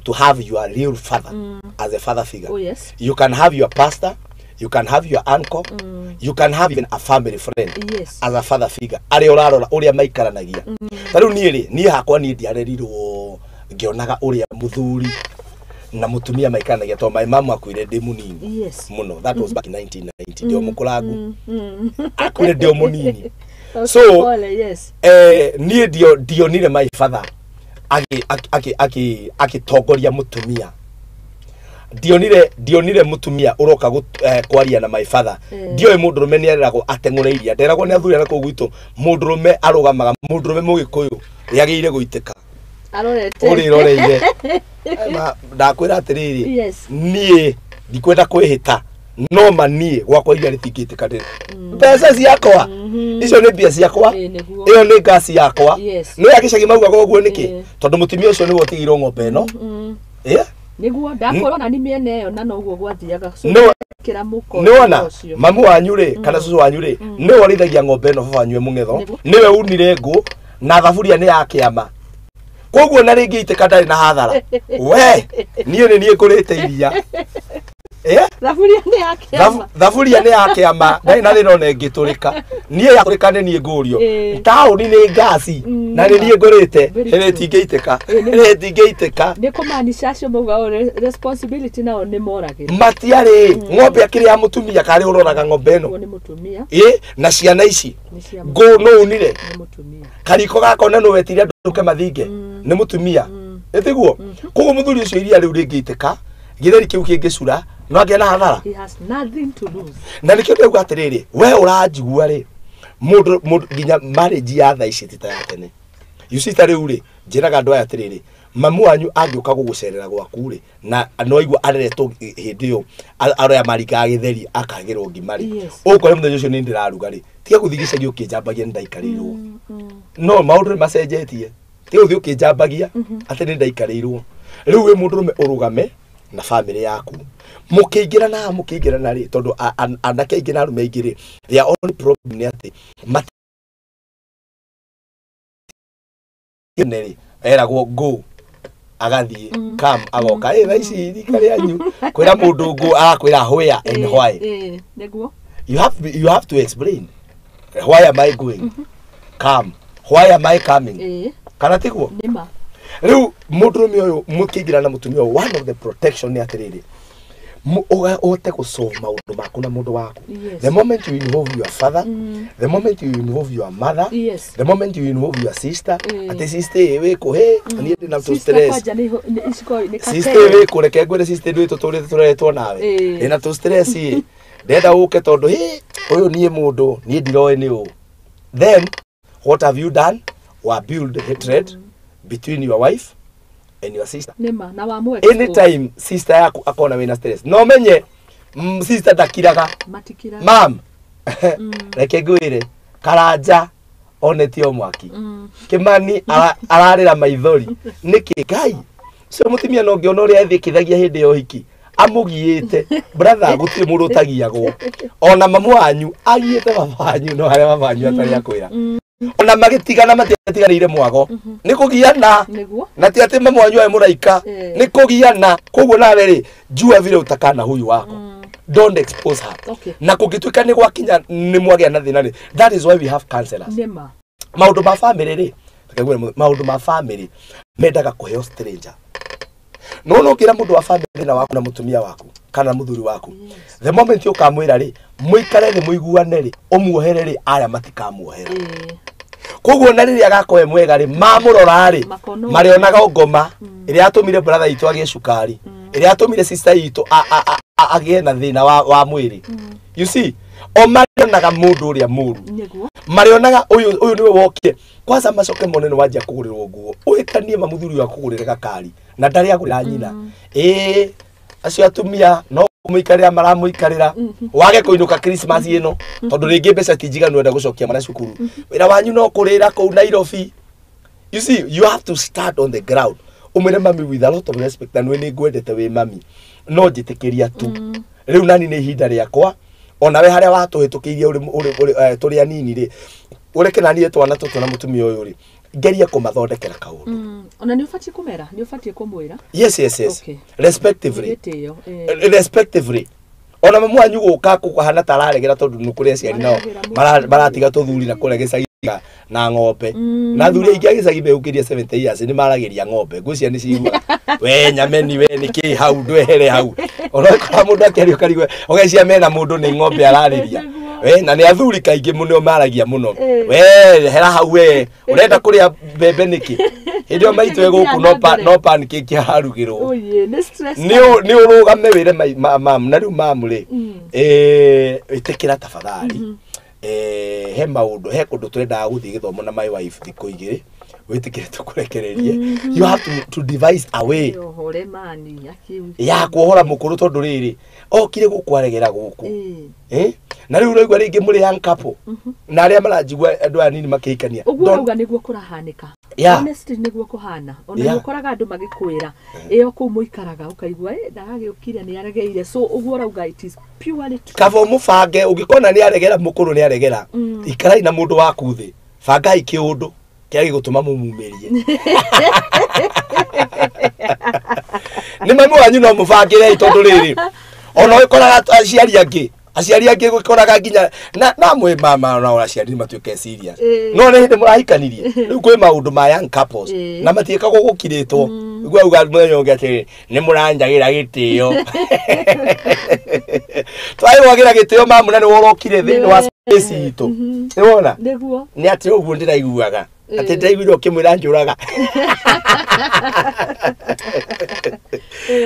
to have your real father as a father figure. Oh yes. You can have your pastor, you can have your uncle, you can have even a family friend as a father figure arĩa ũrarora ũrĩa maikaranagia. Ta rĩu niĩ rĩ, niĩ hakwa niĩ ndiarerirwo ngĩonaga ũrĩa mũthuri na mũtumia maikaranagia tondũ my mama akuire ndĩ mũnini mũno. That was back in 1990, ndĩ o mũkũrangu, akuire ndĩ o mũnini. Okay, pole, yes. Niĩ ndionire my father agĩtongoria mũtumia. Ndionire mũtumia ũroka kwaria na my father. Ndioĩ mũndũrũme nĩ areragwo ateng'ũre iria. Nderagwo nĩ athuri arĩa kũu gwitũ mũndũrũme arũgamaga, mũndũrũme mũgĩkũyũ rĩagĩrĩire gũitĩka Arorete. ũrĩroreire. Ndakwĩra atĩrĩrĩ, niĩ ndikwenda kwĩhĩta, no ma niĩ gwakwa iria rĩtingĩtĩka ndĩ mbeca ciakwa icio nĩ mbia ciakwa. Nĩguo. Ĩyo nĩ ngasi yakwa. Nĩ ya gĩcagi maugaga ũguo nĩkĩ? Tondũ mũtumia ũcio nĩwe ũtigĩirwo ng'ombe ĩno. Nĩguo ndakorwo na ni mĩena ĩyo na noguo gwathiaga. So kĩra mũko Nĩwona ũcio. Mamu wanyu rĩ kana cũcũ wanyu rĩ nĩwe ũrĩithagia ng'ombe ĩno, baba wanyu e mũng'etho nĩwe unire ngũ na thaburia nĩ ya kĩama, koguo na rĩngĩ itĩka ndarĩ na hathara. We niĩ nĩ niĩ ngũrĩte iria. Thaburia nĩ ya kĩama. Thaburia nĩ ya kĩama, ndarĩ na thĩna ona ĩngĩtũrĩka. Niĩ yatũrĩka nĩ niĩ ngũrio. Taũni nĩ ngasi na nĩ niĩ ngũrĩte. Very Ĩrĩ true. tingĩitĩka. Nĩ Ĩrĩ tingĩitĩka. Nĩ kũmaanisha acio maugaga responsibility nao nĩ moragĩra. Matiarĩ ng'ombe akĩrĩ ya mũtumia karĩ ũroraga ng'ombe ĩno. Ũguo nĩ mũtumia. Na ciana ici Nĩ cia ngũ nũ unire nĩ mũtumia. kariko gakona nũ wetire andũ ke mathinge nĩ mũtumia, ĩtiguo? Koguo mũthuri ũcio iria rĩu rĩngĩitĩka, gĩtheri kĩu kĩngĩcura, no angĩe na hathara. He has nothing to lose. Na nĩkĩo ndĩrauga atĩrĩrĩ, we ũranjigua rĩ, mũndũ nginya marriage ya thaa ici ti ta ya tene. You see, ta rĩu rĩ, njĩraga andũ aya atĩrĩrĩ, mamu wanyu angĩũka gũgũcerera gwaku rĩ, na no aigua areretwo hĩndĩ ĩyo arĩa maringaga gĩtheri akagĩrwo ngima rĩ, ũkore mũthenya ũcio nĩ ndĩraruga rĩ, tiga gũthiĩ gĩcagi ũkĩnjambagia nĩ ndaikarĩirwo. No maũndũ nĩ macenjetie, tiga gũthiĩ ũkĩnjambagia atĩ nĩ ndaikarĩirwo. Rĩu wĩ mũndũrũme ũrũgame na bamĩrĩ yaku mũkĩingĩrana haha mũkĩingĩrana rĩ, tondũ anake aingĩ na arũme aingĩ rĩ, their only problem nĩ atĩ rĩ eragwo go agathiĩ, come agoka. Ĩ thaa ici rika rĩanyu kwĩra mũndũ go arakwĩra where and why. Nĩguo. You have to explain why am I going, come, why am I coming, kana tiguo? Nĩma. Rĩu mũndũrũme ũyũ mũkĩingĩra na mũtumia ũyũ, one of the protection nĩ atĩrĩrĩ, ũhote gũsolve maũndũ maku na mũndũ waku. The moment you involve your father, the moment you involve your mother, the moment you involve your sister, atĩ sister ĩ wĩkũ, he niĩ ndĩna tũ Sister stress. Kwanja nĩ iciko nĩ Sister kateo. wĩkũ, reke ngwĩre sister, ndũĩ tũtũrĩte tũreretwo nawe, ndĩna tũ stress ĩ. Ndenda ũke tondũ hĩ ũyũ niĩ mũndũ niĩ ndiroĩ nĩ ũ. Then what have you done? Wa build hatred between your wife and your sister. Nĩma na wamũ expose. Anytime sister yaku akona wĩna stress, no menye sister ndakiraga. Matikiraga. Mam, reke ngwĩre, Karanja onetio mwaki. Kimani ararĩra maithori nĩkĩ? Ngai ũcio mũtumia no ngĩona ũrĩa ethĩkithagia hĩndĩ ya ũhiki amũgiĩte. Brother, gũtirĩ mũndũ ũtagiagwo. Ona mamu wanyu agiĩte baba wanyu, no harĩa baba wanyu atarĩ akwĩra. Ona magĩtigana matiatiganĩire mwago, nĩ kũgiana. Nĩguo. Na ti atĩ mamu wanyu aĩ mũraika. Nĩ kũgiana. Koguo nawe rĩ, jua vile utakana huyu wako. Don't expose her. Na kũngĩtuĩka nĩ gwakinya nĩ mwagĩa na thĩna rĩ, that is why we have counselors. Nĩma. Maũndũ ma family rĩ, reke ngwĩre, maũndũ ma family mendaga kũheo stranger. No no ũngĩra mũndũ wa family thĩna waku na mũtumia waku kana mũthuri waku, the moment ũkamwĩra rĩ, mũikare thĩ mũiguane rĩ, ũmuohere rĩ, aya matikamuohera. Koguo na rĩrĩa agakorwo e mwega rĩ, mamũrora rĩ, Makona marĩonaga ngoma ĩrĩa yatũmire brother itũ agĩe cukari, ĩrĩa yatũmire sister itũ agĩe na thĩna wa mwĩrĩ. You see, o marĩonaga mũndũ ũrĩa mũru. Nĩguo. Marĩonaga ũyũ ũyũ nĩwe wokire kwanza, macoke mone nĩ wanjia kũgũrĩrwo nguo, ũhĩtanie ma mũthuri ũyũ akũgũrĩre gakari na ndarĩ agũrĩra nyina. Ĩĩ, acio atumia no kũmũikarĩra maramũikarĩra, wage kũinũka Christmas ĩno tondũ rĩngĩ mbeca ti njiganu, enda gũcokia mwana cukuru, wĩra wanyu no kũrĩra kũu Nairobi. You see, you have to start on the ground. Ũmwĩre mami with a lot of respect, na nĩ ngwendete wĩ mami, no njĩtĩkĩria tu rĩu nani nĩ ihinda rĩakwa, onawe harĩa watũhĩtũkĩirie ũrĩ tũrĩ anini rĩ, ũreke naniĩ twana tũtũ na mũtumia ũyũ rĩ, ngerie kũmathondekera kaũndũ. Ona nĩ ũbatiĩ kũmera, nĩ ũbatiĩ kũmwĩra. Yes. Respectively. Gĩtĩo. Eh. Respectively, ona mamu wanyu gũka kũhana ta araregera tondũ nĩ kũrĩ aciari nao Maregera mũciĩ. Maratiga tũthuri na kũrĩa gĩcagi na ng'ombe, na athuri aingĩ a gĩcagi megũkĩria 70 years nĩ maragĩria ng'ombe, ngwĩciria nĩ ciguaga we nyameni, we nĩ kĩ hau, ndwehere hau. Ona ũkora mũndũ akĩaria ũkarigwo ũgeciria mena mũndũ nĩ ng'ombe ararĩria. We na nĩ athuri kaingĩ mũno maragia mũno. We hera hau, we ũrenda kũrĩa mbembe nĩkĩ hĩndĩ ĩyo maitũ e gũkũ no no pancake ararugĩrwo. Oye, nĩ stress. Nĩ ũrũgame wĩre mam, na rĩu mam rĩ, ĩtĩkĩra tafadhali, he maũndũ, he kũndũ tũrendaga gũthiĩ gĩthomo na my wife thikũ 2, wĩtĩkĩre tũkũrekererie. You have to devise a way Ohore mani akiu. Ya kuohora mũkũrũ tondũ rĩrĩ okire gũkũ aregera gũkũ. Eh? Na rĩu ũraigua rĩngĩ mũrĩ young couple na arĩa maranjigua, andũ aya nini makĩhikania. Ũguo ũrauga nĩguo kũrahanĩka. Honestly, nĩguo kũhana. Ona nĩ ũkoraga andũ magĩkwĩra ĩyo kũu mũikaraga, ũkaigua ndagagĩũkire nĩ aregeire. So ũguo ũrauga, it is purely true. Kaba mũbange, ũngĩkona nĩ aregera mũkũrũ, nĩ aregera, ikarai na mũndũ waku thĩ, bangai kĩũndũ kĩrĩa gĩgũtũma mũmumĩrie. Nĩ mami wanyu no mũbangĩrei, tondũ rĩrĩ ona ũkoraga aciari angĩ gũkoraga nginya na mwĩ mama na aciari nĩ matuĩke serious. No nĩ hĩndĩ mũrahikanirie, rĩu kwĩ maũndũ ma young couples na matiĩkagwo gũkirĩtwo. Nĩguo auga mũthenya ũngĩ atĩrĩ, nĩ mũranjagĩra gĩtĩo, twaĩgwagĩra gĩtĩo mamu, na nĩ worokire thĩinĩ wa space itũ, nĩwona? Nĩguo. Nĩ atĩ ũguo ndĩraiguaga atĩ ndĩraiguire ũkĩmwĩra njũraga.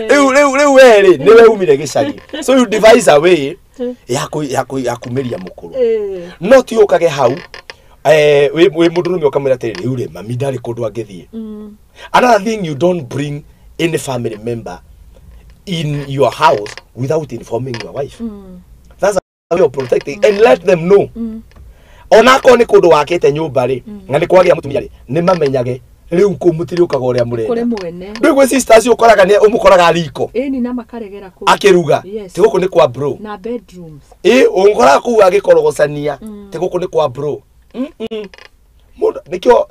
Rĩu we rĩ, nĩwe umire gĩcagi, so you devise a way ya kumĩria mũkũrũ. No ti ũkage hau wĩ mũndũrũme ũkamwĩra atĩrĩ, rĩu rĩ mami ndarĩ kũndũ angĩthiĩ. Another thing, you don't bring any family member in your house without informing your wife. That's a way of protecting and let them know. Ona akorwo nĩ kũndũ wakĩte nyũmba rĩ, na nĩ kwagĩa mũtumia rĩ, nĩ mamenyage rĩu kũu mũtirĩũkaga ũrĩa Kũrĩ mũrenda. Mwene. Rĩu gwĩ sisters ũkoraga nĩ ũmũkoraga riko Ĩni na makaregera kũu. Akĩruga. Ti gũkũ nĩ kwa bro. Na bedrooms. Ĩ ũkoraga kũu agĩkorogocania, ti gũkũ nĩ kwa bro. Mũndũ nĩkĩo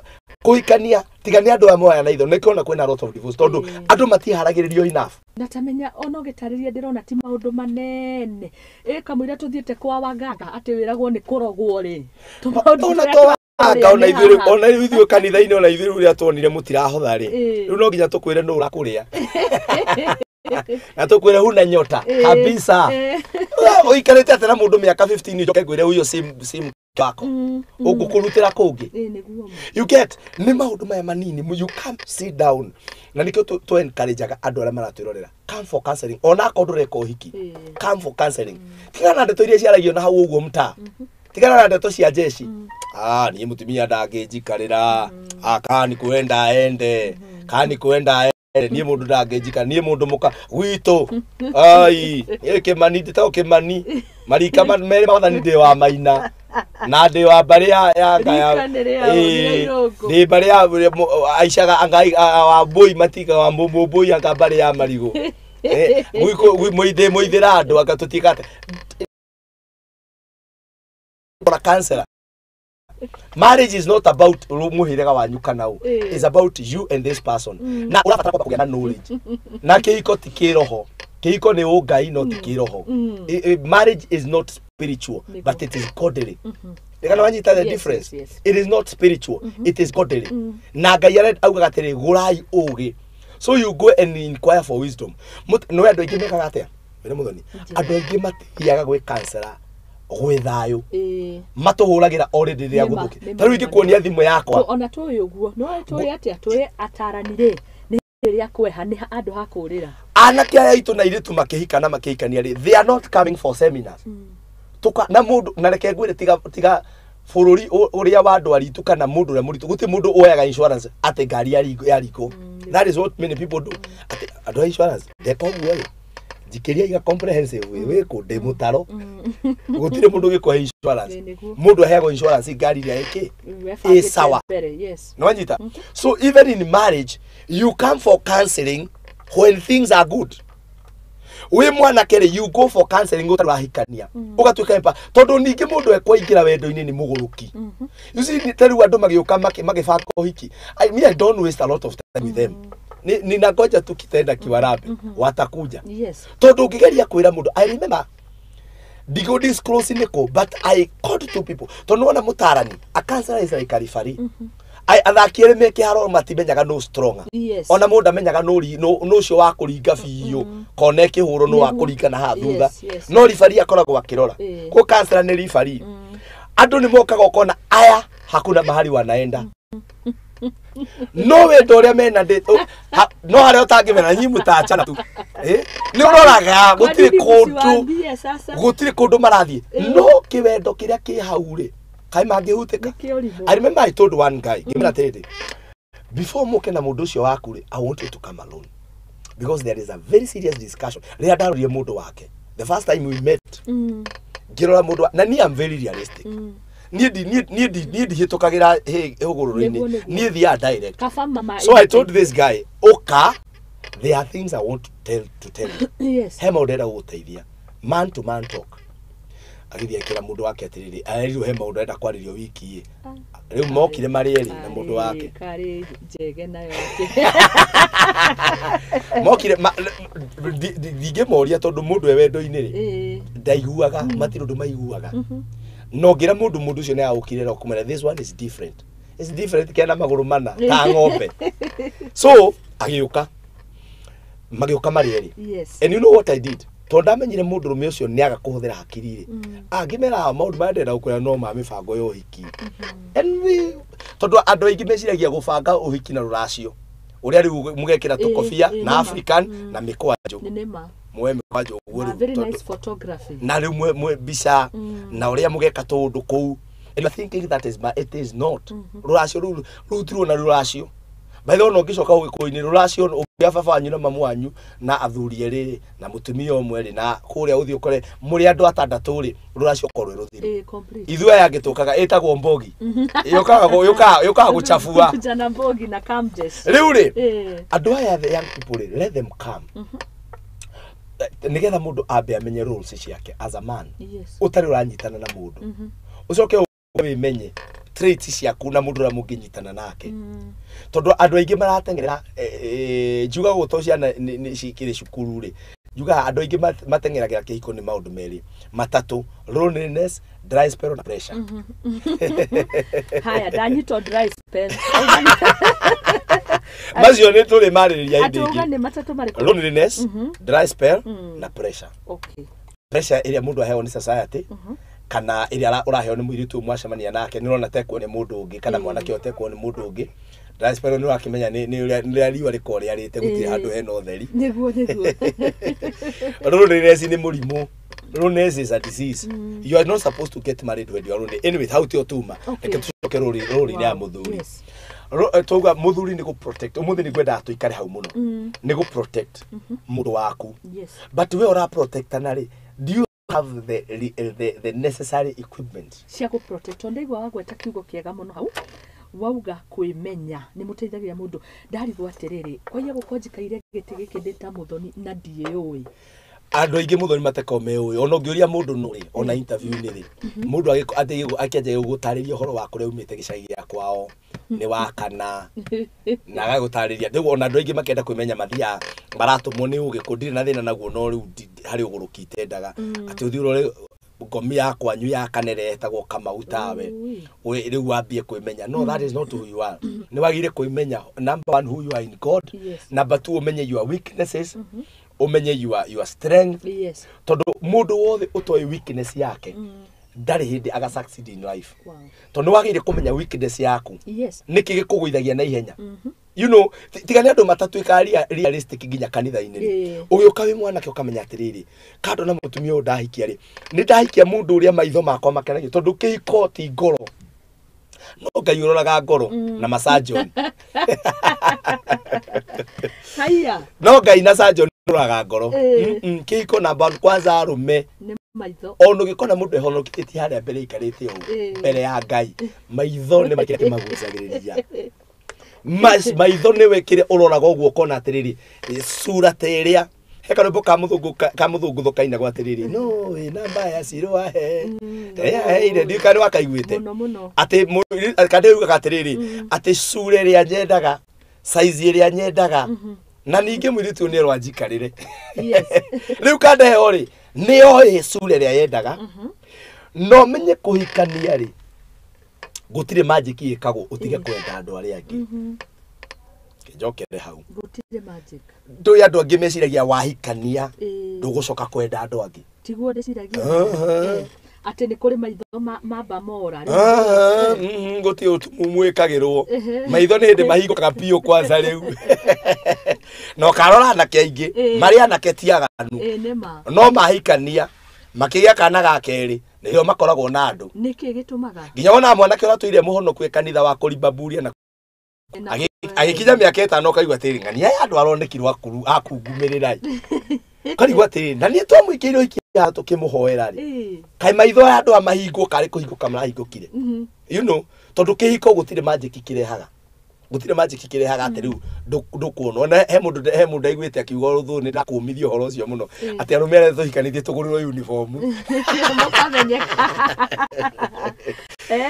kũhikania tiga nĩ andũ aya moya na itho, nĩkĩo ona kwĩna lot of divorce, tondũ andũ matiharagĩrĩrio enough. Na tamenya ona ũgĩtarĩria ndĩrona ti maũndũ manene, ĩ kamũira tũthiĩte kwa waganga atĩ wĩragwo nĩ kũrogwo rĩ. Tũmaũndũ Ona tũrĩa to wanga, ona twarĩa nĩ ithuĩ haha. Ona ithuĩ kanitha-inĩ, ona ithuĩ rĩrĩa tuonire mũtirahotha rĩ, rĩu no nginya tũkwĩre nũ ũrakũrĩa na tũkwĩre huna nyota kabisa. Ũikarĩte atĩ na mũndũ mĩaka 15, njoke ngwĩre huyo sim sim. wako ũngũkũrutĩra kũngĩ. You get nĩ maũndũ maya manini, you come sit down. Na nĩkĩo tũ encourageaga andũ arĩa maratwĩrorera, come for counseling. Ona akorwo ndũreka ũhiki, come for counseling. Tigana na ndeto iria ciaragio na hau ũguo mtaa, tigana na ndeto cia jeshi. Niĩ mũtumia ndangĩnjikarĩra, kaa ni kwenda ende, kaa ni kwenda ende, niĩ mũndũ ndangĩnjikara, niĩ mũndũ mũka gwitũ ai niĩ Kĩmani, ndĩtagwo Kĩmani, marika merĩ mawathani, ndĩ wa Maina na ndĩ wa mbarĩ ya ya ndĩ mbarĩ ya aicaga anga wa mbũi matika wa mbũi anga mbarĩ ya marigũ mũithĩ mũithĩra andũ anga tũtiĩka atĩa. Counselor. Marriage is not about muhirega wanyu kana u. It's about you and this person. Na urabatara kwamba kũgĩa na knowledge. Na kĩhiko ti kĩroho. Kĩhiko nĩ ũngai no ti kĩroho. Marriage is not spiritual, but it is godly. Ndĩgana wanyita the difference. Yes. It is not spiritual, it is godly. Na Ngai arenda augaga atĩrĩ, gũrai ũgĩ. So you go and inquire for wisdom. No andũ aingĩ mekaga atĩa? Wĩra Muthoni. Andũ aingĩ matithiaga gwĩ counselor gwĩ thayũ, matũhũragĩra already rĩrĩa gũthũkire. Ta rĩu ingĩkuonia thimũ yakwa ona tũĩ ũguo no tũĩ atĩa, tũĩ atarani rĩ nĩ rĩrĩa kweha nĩ andũ ha kũrĩra. Anake aya aitũ na airĩtu makĩhika na makĩhikania rĩ, they are not coming for seminars. Tuka na mũndũ na reke ngwĩre, tiga bũrũri ũrĩa wa andũ aritũ kana mũndũ ũrĩa mũritũ, gũtirĩ mũndũ oyaga insurance atĩ ngari yarikwo. That is what many people do. Atĩ andũ a insurance ndeka ũguo rĩ, njikĩria iga comprehensive wĩkũ ndĩ mũtaro, gũtirĩ mũndũ ũgĩkũhe insurance. Mũndũ aheagwo insurance ngari ĩrĩa ĩkĩ ĩ sawa. No wanyita. So even in marriage you come for counseling when things are good. Wĩ mwanake rĩ, you go for counseling ũtarĩ wahikania, ũgatuĩka empa, tondũ ningĩ mũndũ ekwaingĩra wendo-inĩ nĩ mũgũrũki. You see, ta rĩu andũ magĩũka magĩbanga ũhiki, me I don't waste a lot of time with them. Ninangoja tu kitenda kiwarambe watakuja. Yes. Tondũ ũngĩgeria kwĩra mũndũ, I remember ndigo disclose nĩkũ, but I called two people. Tondũ wona mũtarani, a counselor is like a referee. Athaki erĩ me kĩharo matimenyaga no stronger. Yes. Ona mũndũ amenyaga no ũcio wa kũringa biũ, kona kĩhũro no wa kũringa na haha thutha. No referee akoragwo akĩrora. Kwa counselor nĩ referee. Andũ nĩ mokaga ũkona aya hakuna mahali wanaenda. No wendo ũrĩa mena no harĩa ũtangĩmena nyi mũtachana tu. Nĩ ũroraga gũtirĩ kũndũ, gũtirĩ kũndũ marathiĩ. No kĩwendo kĩrĩa kĩ hau rĩ, kaĩ mangĩhutĩka. I remember I told one guy, ngĩmwĩra atĩrĩrĩ, before mũke na mũndũ ũcio waku rĩ, I want you to come alone because there is a very serious discussion. Rĩrĩa ndarorire mũndũ wake the first time we met, ngĩrora mũndũ na niĩ am very realistic. Niĩ ndihĩtũkagĩra hũgũrũrũ-inĩ, niĩ thiaga direct. So I told this guy, ũka, there are things I want to tell you. Yes. He maũndũ ndĩrenda gũgũteithia, man to man talk. Agĩthiĩ akĩra mũndũ wake atĩrĩrĩ, arerirwo he maũndũ arenda kwarĩrio wiki ĩ. Rĩu mokire marĩ erĩ na mũndũ wake. Karĩ njege nayo. Mokire ndingĩmoria tondũ mũndũ e wendo-inĩ rĩ, ndaiguaga, matirĩ ũndũ maiguaga. No ngĩra mũndũ ũcio nĩ agũkire na kũmera this one is different. It's different kena magũrũ mana ta ng'ombe. So agĩũka, magĩũka marĩ erĩ. Yes. And you know what I did? Tondũ ndamenyire mũndũrũme ũcio nĩ aga kũhũthĩra hakiri rĩ, angĩmera maũndũ marĩa ndĩrenda gũkwĩra no ma mĩbango ya ũhiki. And we tondũ andũ aingĩ meciragia gũbanga ũhiki na rũracio ũrĩa rĩu mũgekĩra tũkobia na African na mĩkwanjũ. Mwe mĩkwanjũ ũguo rĩu. Very nice photography. Na rĩu mwe mbica na ũrĩa mũgeka tũũndũ kũu. And you are thinking that is, but it is not. Rũracio rũu rũtirwo na rũracio. By the way, no ngĩcoka ũgĩkũyũ-inĩ rũracio ũngĩa baba wanyu na mamu wanyu na athuri erĩ na mũtumia ũmwe rĩ, na kũrĩa ũthiĩ ũkore mũrĩ andũ atandatũ rĩ, rũracio korwo rũthiru. Ithuĩ aya angĩ tũkaga ĩtagwo mbogi. Yũkaga gũchabua. Jana mbogi na kamjes. Rĩu rĩ, andũ aya the young people rĩ, let them come. Nĩgetha mũndũ ambe amenye roles ciake as a man. Ũtarĩ ũranyitana na mũndũ. Ũcoke wĩmenye traits ciaku na mũndũ ũrĩa mũngĩnyitana nake. Tondũ andũ aingĩ marateng'era, njugaga ũguo ciana cikĩrĩ cukuru rĩ, njugaga andũ aingĩ mateng'eragĩra kĩhiko nĩ maũndũ merĩ matatũ: loneliness, dry spell na pressure. Haya, ndanyitwo dry spell. Macio nĩ tũrĩ marĩrĩria hĩndĩ ĩngĩ. Nĩ matatũ marĩkũ? Loneliness, dry spell na pressure. Okay. Pressure ĩrĩa mũndũ aheagwo nĩ society, Kana ĩrĩa ũraheo nĩ mũirĩtu ũyũ mwacemania nake nĩ ũrona tekwo nĩ mũndũ ũngĩ kana mwanake ũtekwo nĩ mũndũ ũngĩ. Ndacipero nĩ ũrakĩmenya nĩ ũrĩa riũa rĩkoragwo rĩarĩte gũtirĩ handũ hena ũtheri. Nĩguo nĩguo. Loneliness nĩ mũrimũ. Loneliness is a disease. You are not supposed to get married when you are lonely. Anyway, hau tio tuma. Reke tũcoke rũrĩ ya mũthuri. Twauga mũthuri nĩ gũ protect. Ũmũthĩ nĩ ngwendaga tũikare hau mũno. Nĩ gũ protect mũndũ waku. But we ũra protect na rĩ, do you have the necessary equipment cia gũ protect? Ndaigua wagweta kiugo kĩega mũno hau. Wauga kwĩmenya nĩ mũteithagia mũndũ. Ndarigwo atĩrĩrĩ, kwaiya gũkorwo njikaire gĩtĩ gĩkĩ ndĩ ta mũthoni na ndiĩũĩ. Andũ aingĩ mũthoni matekoo meũĩ. Ona ũngĩũria mũndũ nũrĩ ona interview-inĩ rĩ, mũndũ akĩanjia gũtarĩria ũhoro wa kũrĩa umĩte gĩcagi gĩa kwao nĩ wa kana na agagũtarĩria. Rĩu ona andũ aingĩ makĩenda kwĩmenya mathiaga maratũmwo nĩ ũgĩkũ ndirĩ na thĩna naguo, no rĩu harĩ ũgũrũki itendaga atĩ ũthiĩ ũrore ngomi ya kwanyu ya kana ĩrĩa ĩtagwo Kamau tawe rĩu wambie kwĩmenya. No, that is not who you are. Nĩ wagĩrĩire kwĩmenya, number one, who you are in God. Number two, ũmenye your weaknesses, ũmenye your strength. Tondũ mũndũ wothe ũtoĩ weakness yake ndarĩ hĩndĩ aga succeed in life. Tondũ nĩ wagĩrĩire kũmenya weakness yaku. Nĩkĩ gĩkũgũithagia na ihenya. You know, tiga nĩ andũ matatuĩkaga realistic nginya kanitha-inĩ rĩ. Ũgĩũka wĩ mwanake ũkamenya atĩrĩrĩ, kando na mũtumia ũyũ ndahikia rĩ, nĩ ndahikia mũndũ ũrĩa maitho makwa makenagio, tondũ kĩhiko ti ngoro. No Ngai ũroraga ngoro na masajon. Haya. No Ngai na sajon ũroraga ngoro. Kĩhiko namba kwanza arũme. Nĩ maitho. Ona ũgĩkona mũndũ ehonokĩtie harĩa mbere aikarĩte ũũ mbere ya Ngai, maitho nĩ makĩria kĩmagucagĩrĩria. Maitho nĩwe kĩrĩa ũroraga ũguo ũkona atĩrĩrĩ, sura ta ĩrĩa he karwĩmbo ka mũthũngũthũ kainagwo atĩrĩrĩ, no wĩna mbaya cirwahe yaheire, ndiũĩ kana nĩwakaiguĩte. Atĩ kandĩ ugaga atĩrĩrĩ, atĩ sura ĩrĩa nyendaga, size ĩrĩa nyendaga, na ningĩ mũirĩtu ũyũ nĩerwo anjikarĩre. Rĩu kandeheo rĩ, nĩoĩ sura ĩrĩa yendaga, no menye kũhikania rĩ, gũtirĩ magic ĩkagwo ũtige kwenda andũ arĩa angĩ. Njokere hau. Gũtirĩ magic. Ndũĩ andũ angĩ meciragia wahikania ndũgũcoka kwenda andũ angĩ. Tiguo ndĩciragia. Atĩ nĩ kũrĩ maitho mamba mora. Gũtirĩ ũtumumu wĩkagĩrwo. Maitho nĩ hĩndĩ mahingũkaga biũ kwanza rĩu. Na ũkarora anake aingĩ, marĩ anake ti aganu. No mahikania makĩgĩa kana ga kerĩ nĩrĩo makoragwo na andũ. Nĩkĩ gĩtũmaga? Nginya wona mwanake ũratũire mũhonoku kanitha wa kũrimbaburia na agĩkinya mĩaka ĩtano ũkaigua atĩrĩ, ng'ania aya andũ aronekirwo akungumĩrĩra. Ũkarigwo atĩrĩ, na niĩ twamũikĩire ũhiki haha tũkĩmũhoera rĩ, kaĩ maitho aya andũ amahingwo karĩ kũhingũka marahingũkire. You know, tondũ kĩhiko gũtirĩ magic kĩrehaga. Gũtirĩ magic kĩrehaga atĩ rĩu ndũkuonwo. Na he mũndũ ndaiguĩte akiuga rũthũ nĩ ndakũmithia ũhoro ũcio mũno, atĩ arũme arĩa tũhikanĩtie tũgũrĩrwo uniform. Mũkamenyeka.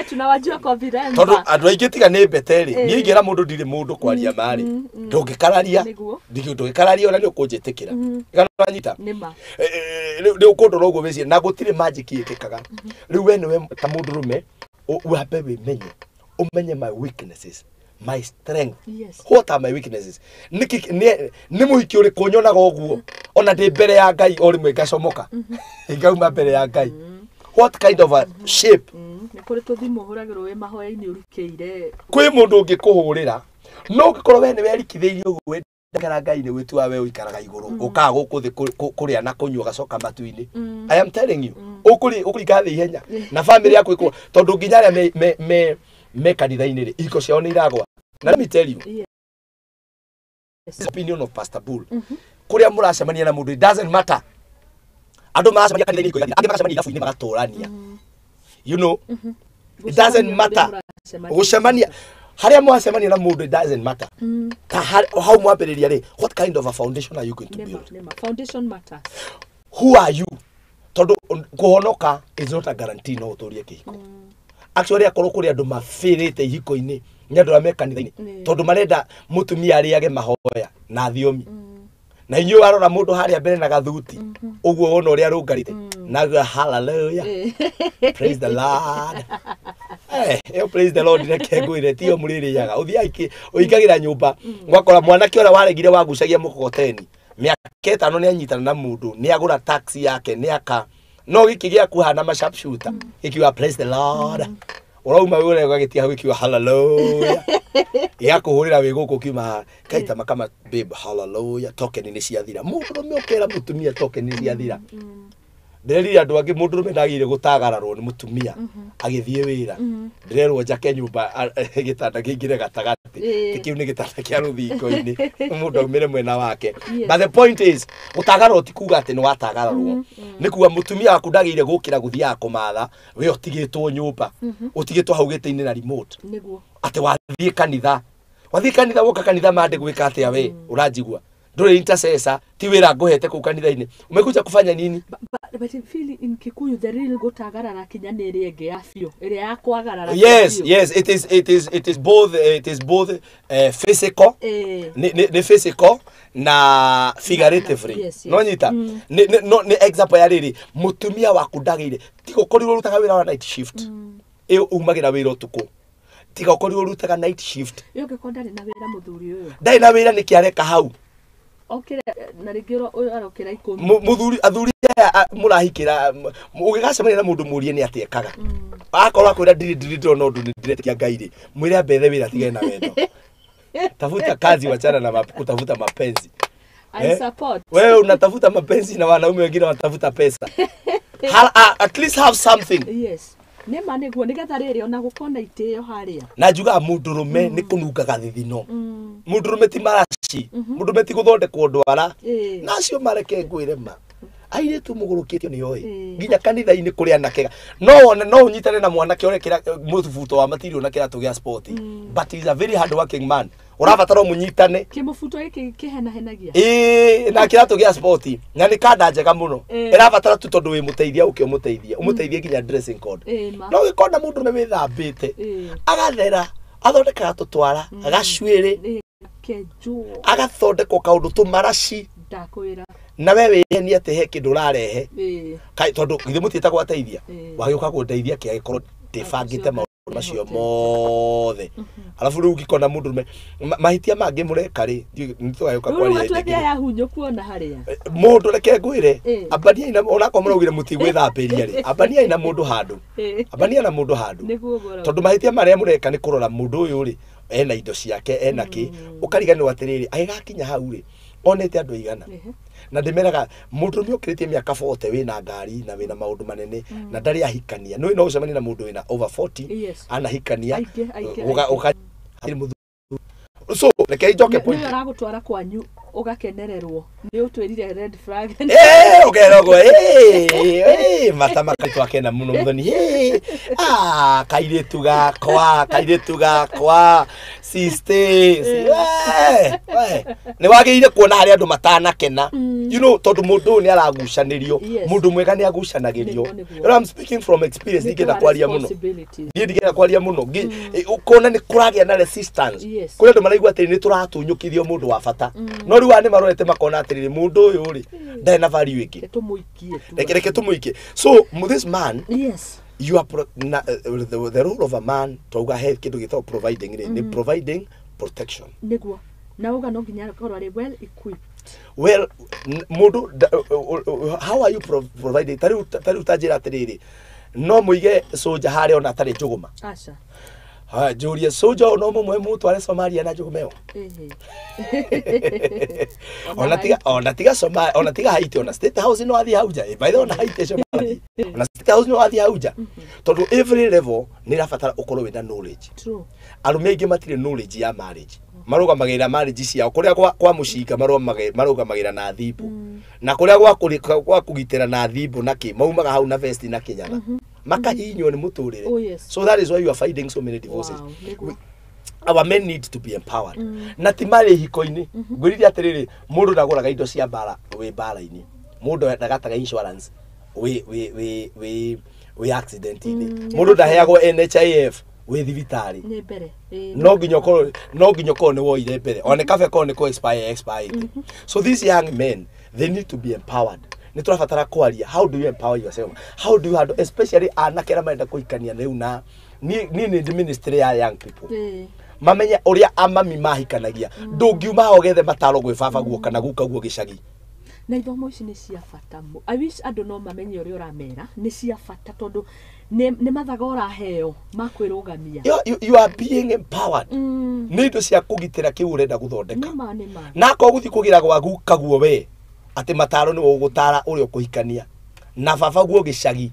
Tunawajua kwa viremba. Tondũ andũ aingĩ tiga nĩ mbete rĩ, niĩ ingĩra mũndũ ndirĩ mũndũ kwaria marĩ, ndũngĩkararia, ndũngĩkararia ona nĩ ũkũnjĩtĩkĩra. Kana wanyita? Rĩu ũkũndora ũguo wĩcirie, na gũtirĩ magic ĩkĩkaga. Rĩu we nĩwe ta mũndũrũme, wambe wĩmenye, ũmenye my weaknesses, my strength. What are my weaknesses? Nĩ mũhiki ũrĩkũ nyonaga ũguo ona ndĩ mbere ya Ngai o rĩmwe ngacomoka, ngauma mbere ya Ngai. What kind of a shape? Nĩ kũrĩ tũthimũ ũhũragĩrwo wĩ mahoya-inĩ ũrikĩire. Kwĩ mũndũ ũngĩkũhũrĩra, no ũngĩkorwo we nĩ werikithĩirie ũguo wendagĩra Ngai nĩ gwĩtua we ũikaraga igũrũ, ũkaga gũkũ thĩ kũrĩa na kũnyua ũgacoka matu-inĩ. I am telling you, ũkũringa thĩ ihenya na family yaku ĩkũ, tondũ nginya arĩa me kanitha-inĩ rĩ, ihiko ciao nĩ iragwa. Na let me tell you, opinion of Pastor Bull, kũrĩa mũracemania na mũndũ, it doesn't matter. Andũ maracemania kanitha-inĩ ikoiga, angĩ magacemania irabu-inĩ magatũrania. You know, it doesn't matter. Gũcemania harĩa mwacemania na mũndũ, it doesn't matter. Ta hau mwambĩrĩria rĩ, what kind of a foundation are you going to build? Foundation matters. Who are you? Tondũ kũhonoka is not a guarantee no ũtũrie kĩhiko. Actually akorwo kũrĩ andũ mabĩrĩte ihiko-inĩ nĩ andũ arĩa me kanitha-inĩ, tondũ marenda mũtumia arĩage mahoya na thiomi. Na inyuĩ warora mũndũ harĩa mbere na gathuti ũguo wona ũrĩa arũngarĩte na hallelujah, praise the Lord. Ĩyo praise the Lord reke ngwĩre tiyo mũrĩrĩaga. Ũthiaga ũingagĩra nyũmba ũgakora mwanake ũrĩa waregire wagucagia mũkokoteni mĩaka ĩtano nĩ anyitana na mũndũ, nĩ agũra taxi yake, nĩ aka No gĩkĩ gĩaku hana ma sharpshooter gĩkiuga praise the Lord. Ũrauma wĩra ũgagĩtia hau gĩkiuga hallelujah. Gĩgakũhũrĩra wĩ gũkũ ũkiuma kaita makama babe hallelujah token nĩ ciathira. Mũndũrũme ũkera mũtumia token nĩ ciathira. Ndĩrerire andũ angĩ mũndũrũme ndagĩrĩire gũtagararwo nĩ mũtumia agĩthiĩ wĩra. Ndĩrerwo njake nyũmba gĩtanda kĩingĩre gatagatĩ. Ti kĩu nĩ gĩtanda kĩa rũthingo-inĩ mũndũ aumĩre mwena wake. But the point is gũtagararwo ti kuga atĩ nĩ watagararwo. Nĩ kuga mũtumia waku ndagĩrĩire gũkĩra gũthiaga kũmatha we ũtigĩtwo nyũmba ũtigĩtwo hau gĩtĩ-inĩ na remote. Nĩguo. Atĩ wathiĩ kanitha. Wathiĩ kanitha woka kanitha mande gwĩka atĩa we ũranjigua. Ndũrĩ intercessor ti wĩra ngũhete kũu kanitha-inĩ. Umekuja kufanya nini? But feel in Kikuyu the real gũtagarara kinya nĩ ĩrĩa ĩngĩ ya biũ ĩrĩa ya kwagarara. Yes, yes, it is both, it is both physical nĩ physical na figuratively. Yes, yes. No nyita. No nĩ example ya rĩrĩ mũtumia waku ndagĩire tiga ũkorirwo ũrutaga wĩra wa night shift. Ĩyo umagĩra wĩra ũtukũ. Tiga ũkorirwo ũrutaga night shift. Ĩyo ũngĩkorwo ndarĩ na wĩra mũthuri ũyũ. Ndarĩ na wĩra nĩkĩ areka hau? Okire na rĩngĩ ũyũ arokĩra ikũmi. Mũthuri athuri aya mũrahikĩra ũgĩgacemania na mũndũ mũrie nĩ atĩ ekaga. Akorwo akwĩra ndirĩ ndĩrona ũndũ nĩ ndĩretĩkia Ngai rĩ, mwĩre ambethe wĩra atigane na wendo. Tafuta kazi wachana na kutafuta mapenzi. I support. Wewe unatafuta mapenzi na wanaume wengine wanatafuta pesa. At least have something. Yes. Nĩ ma nĩguo nĩgetha rĩrĩ ona gũkona itĩo harĩa. Na njugaga mũndũrũme nĩ kũnungaga thithino. Mũndũrũme ti maraci. Mũndũrũme ti gũthondekwo ndwara. Na acio mareke ngwĩre ma. Airĩtu mũgũrũkĩtio nĩ oĩ. Nginya kanitha-inĩ kũrĩ anake. No wone no ũnyitane na mwanake ũrekĩra mũbuto wa material na kĩratũ gĩa sport. But he is a very hard working man. Ũrabatara mũnyitane. Kĩmũbuto gĩkĩ kĩhenahenagia. Na kĩratũ gĩa sport na nĩ kanda njega mũno. Ĩrabatara tu tondũ wĩ mũteithia ũke ũmũteithie. Ũmũteithie nginya dressing code. No gĩkona mũndũ nĩ wĩthambĩte. Agathera, athondekaga tũtwara, gacuĩrĩ. Agathondekwo kaũndũ tũmaraci. Ndakwĩra. Na we wĩhenie atĩ he kĩndũ ũrarehe. Tondũ githĩ mũtiĩtagwo ateithia. Wagĩũka kũndeithia kĩagĩkorwo ndĩbangĩte maũndũ macio mothe. Alafu rĩu ũngĩkona mũndũrũme mahĩtia mangĩ mũreka rĩ, nĩtũgagĩũka kwaria hĩndĩ ĩngĩ. Yahunyũku ona harĩa. Mũndũ reke ngwĩre, ambaniai na onakorwo mũraugire mũtigwĩthambĩria rĩ, ambaniai na mũndũ handũ. Ambania na mũndũ handũ. Tondũ mahĩtia marĩa mũreka nĩ kũrora mũndũ ũyũ rĩ, ena indo ciake, ena kĩ, ũkariganĩrwo atĩrĩrĩ, agĩgakinya hau rĩ, onete andũ aigana. Na ndĩmeraga mũndũrũme ũkĩrĩtie mĩaka 40 wĩna ngari na wĩna maũndũ manene na ndarĩ ahikania. Nĩ no ũcemanie na mũndũ wĩna over 40 anahikania So reke njoke point. Nĩ aragũtwara kwanyu ũgakenererwo. Nĩ ũtwĩrire red flag. Ũkerogwo mata makaitũ akena mũno mũthoni. Kairĩtu gakwa, kairĩtu gakwa. Sister, nĩ wagĩrĩire kuona harĩa andũ matanakena. You know tondũ mũndũ ũyũ nĩ aragucanĩrio. Mũndũ mwega nĩ agucanagĩrio. I'm speaking from experience, ndingĩenda kwaria mũno. Niĩ ndingĩenda kwaria mũno. Ũkona nĩ kũragĩa na resistance. Kũrĩ andũ maraigua atĩrĩ nĩ tũratunyũkithio mũndũ wa bata. No rĩu aya nĩ marorete makona atĩrĩrĩ mũndũ ũyũ rĩ ndarĩ na value ĩngĩ. Reke tũmũikie. So this man, yes, you are the role of a man twauga he kĩndũ gĩtagwo providing rĩ, nĩ providing protection. Nĩguo. Na uga no nginya akorwo arĩ well equipped. Well, mũndũ how are you providing? Ta rĩu ta njĩra atĩrĩrĩ, no mũige soja harĩa ona atarĩ njũgũma. Aca. Ha, njũrie soja no mũmwe mũtware Somalia na njũgũma ĩyo. Ona tiga Somalia, ona tiga Haiti, ona State House no athiĩ hau nja. By the way, ona Haiti acio marathiĩ. Ona State House no athiĩ hau nja. Tondũ every level nĩ ĩrabatara ũkorwo wĩna knowledge. True. Arũme aingĩ matirĩ knowledge ya marriage. Marũgamagĩrĩra marriage ciao kũrĩa kwa mũcinga marũgamagĩrĩra na thimbu. Na kũrĩa gwa kũgitĩra na thimbu na kĩ, maumaga hau na vest na kĩnyatha. Makahihinywo nĩ mũtũrĩre. Oh, yes. So that is why you are finding so many divorces. Wow. Our men need to be empowered. Na ti marĩ hiko-inĩ. Ngwĩrire atĩrĩrĩ, mũndũ ndagũraga indo cia mbara wĩ mbara-inĩ. Mũndũ ndagataga insurance wĩ accident-inĩ. Mũndũ ndaheagwo NHIF wĩ thibitarĩ. Nĩ mbere. No nginya ũkorwo nĩ woire mbere. Ona kabe korwo nĩ kũ expire. So these young men, they need to be empowered. Nĩ tũrabatara kwaria, how do you empower yourself? How do you handle, especially anake arĩa marenda kũhikania rĩu na niĩ nĩ ministry ya young people. Mamenye ũrĩa amami mahikanagia. Ndũngiuma haha ũgethe mataro gwĩ baba guo kana guka guo gĩcagi. Na ithomo ici nĩ cia bata. I wish andũ no mamenye ũrĩa ũramera nĩ cia bata, tondũ nĩ mathaga ũraheo ma kwĩrũgamia. You are being empowered. Nĩ indo cia kũgitĩra kĩu ũrenda gũthondeka. Nĩ ma, nĩ ma. Na akorwo gũthiĩ kũgĩra gwa gukaguo we atĩ mataro nĩwe ũgũtara ũrĩa ũkũhikania na baba guo gĩcagi,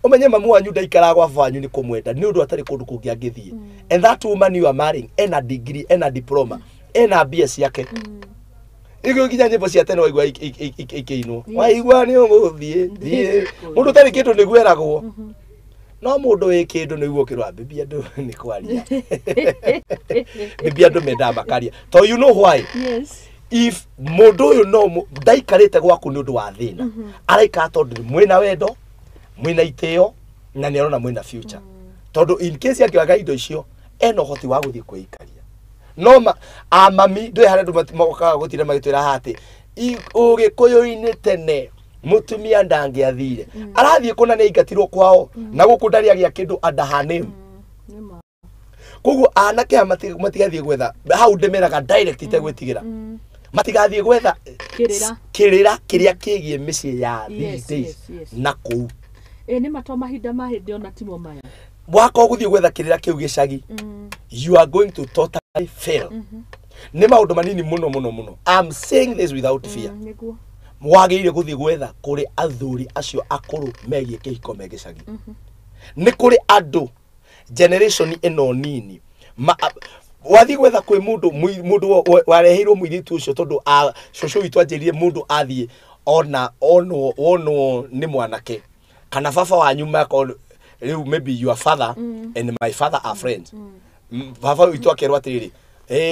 ũmenye mamu wanyu ndaikaraga gwa baba wanyu nĩ kũmwenda, nĩ ũndũ atarĩ kũndũ kũngĩ angĩthiĩ. And that woman you are marrying ena degree, ena diploma, ena mbia ciake. Igå nginya nyĩmbo cia tene waigua ikĩinwo, waigua nĩ ũgũthiĩ thiĩ, mũndũ ũtarĩ kĩndũ nĩguo eragwo, no mũndũ wĩ kĩndũ nĩguo ũkĩrwa bibi andũ nĩ kwaria, bibi andũ mendaga makaria, to you know why? Yes. If mũndũ ũyũ no ndaikarĩte gwaku nĩ ũndũ wa thĩna, araikara tondũ mwĩna wendo, mwĩna itĩo, na nĩ arona mwĩna future, tondũ in case angĩaga indo icio ena ũhoti wa gũthiĩ kwĩikaria. No ma amami ndũĩ harĩa andũ mokaga gũtinda magĩtwĩra haha atĩ ũgĩkũyũ-inĩ tene mũtumia ndangĩathire, arathiĩ kũna nĩ aingatirwo kwao na gũkũ ndarĩ agĩa kĩndũ under her name. Nĩ ma. Koguo anake aya matigathiĩ gwetha hau, ndĩmeraga direct itegwĩtigĩra, matigathiĩ gwetha kĩrĩra. Kĩrĩra kĩrĩa kĩgiĩ mĩciĩ ya these days na kũu. Ĩ nĩ matwa mahinda ma hĩndĩ ona timo maya. Wakorwo gũthiĩ gwetha kĩrĩra kĩu gĩcagi, you are going to totally fail. Nĩ maũndũ manini mũno mũno mũno. I'm saying this without fear. Nĩguo. Wagĩrĩire gũthiĩ gwetha kũrĩ athuri acio akũrũ megiĩ kĩhiko me gĩcagi. Nĩ kũrĩ andũ generation ĩno nini wathiĩ gwetha kwĩ mũndũ mũndũ wareheirwo mũirĩtu ũcio, tondũ cũcũ witũ anjĩrire mũndũ athiĩ ona onwo wonwo nĩ mwanake kana baba wanyu makorwo rĩu, maybe your father and my father are friends. Baba witũ akerwo atĩrĩrĩ,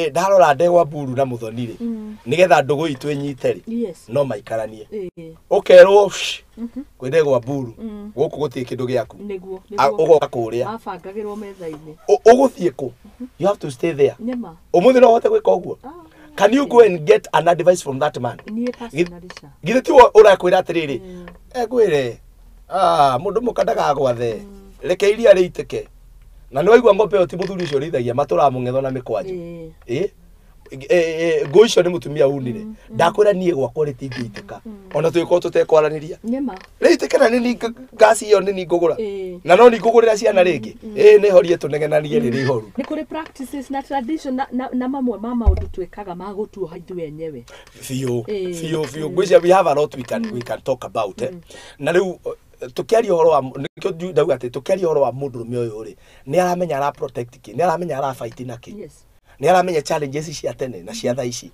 ndarora ndegwa mburu na mũthoni rĩ, nĩgetha ndũgũ itũ ĩnyite rĩ, no maikaranie. Ũkerwo, "Shh, kwĩ ndegwa mburu gũkũ gũtirĩ kĩndũ gĩaku." Nĩguo. Nĩguo. Ũgoka kũrĩa. Mabangagĩrwo metha-inĩ. Ũgũthiĩ kũ? You have to stay there. Nĩ ma. Ũmũthĩ no ũhote gwĩka ũguo? Ah, Can you go and get an advice from that man? Niĩ personally ca. Githĩ tiwe ũrakwĩra atĩrĩrĩ, engwĩre mũndũ mũka ndagagwathe, reke iria rĩitĩke, na nĩ waigua ng'ombe ĩyo ti mũthuri ũcio ũrĩithagia matũraga mũng'etho na mĩkwanjũ. Ĩ ngũ icio nĩ mũtumia unire, ndakwĩra niĩ gwakwa rĩtingĩitĩka ona tũgĩkorwo tũtekwaranĩria. Nĩ ma. Rĩitĩke na nĩ ngasi ĩyo nĩ ngũgũra na no nĩ ngũgũrĩra ciana rĩngĩ, ĩ nĩ horie tũnegenanie rĩrĩ ihoru. Nĩ kũrĩ practices na tradition na mamwe ma maũndũ twĩkaga ma gũtuoha ithuĩ enyewe. Biũ biũ biũ. Ngwĩciria we have a lot we can talk about, eh. Na rĩu tũkĩaria ũhoro wa nĩkĩo ndauga atĩ tũkĩaria ũhoro wa mũndũrũme ũyũ rĩ, nĩ aramenya ara protect kĩ, nĩ aramenya ara fight na kĩ, nĩ aramenya challenges cia tene na cia thaa ici.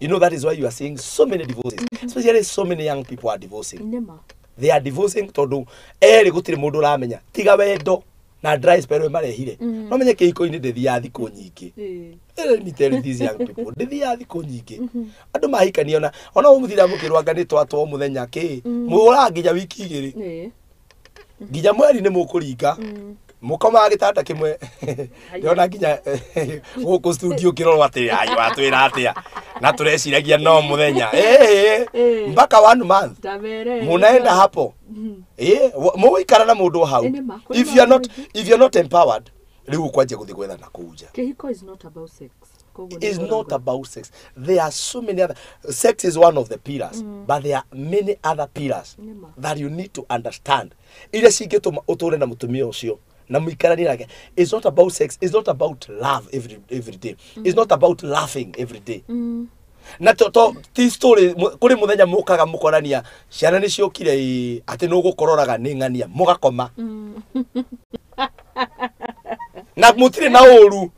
You know, that is why you are seeing so many divorces, especially so many young people are divorcing. Nĩ ma. They are divorcing tondũ erĩ gũtirĩ mũndũ ũramenya tiga wendo na dry spell we marehire. No menye kĩhiko-inĩ ndĩthiaga thikũ nyingĩ. Let me tell you, these young people, ndĩthiaga thikũ nyingĩ. Andũ mahikania ona ũmũthira mũkĩrwanga nĩ twatwo mũthenya kĩ mũraga nginya wiki 2, nginya mweri nĩ mũkũringa mũkomaga gĩtanda kĩmwe. Ndĩrona nginya gũkũ studio kĩrorwo atĩ ai watwĩra atĩa na tũreciragia no mũthenya. Mpaka one month. Ndamere. Munaenda hapo mũgũikara na mũndũ hau. Ĩ, nĩ ma, kũrĩ If you are not maũndũ. If you are not empowered, rĩu ũkwanjia gũthiĩ gwetha na kũu nja. Kĩhiko is not about sex. Koguo nĩ Is not ũrauga. about sex. There are so many other. Sex is one of the pillars, but there are many other pillars Nĩ ma. that you need to understand. Iria cingĩtũma ũtũre na mũtumia ũcio na mũikaranie nake. It's not about sex. It's not about love every day. It's not about laughing every day. Na to ti story kũrĩ mũthenya mũkaga mũkorania ciana nĩ ciũkire ĩ, atĩ nĩ ũgũkororaga nĩ ng'ania mũgakoma na mũtirĩ na ũru.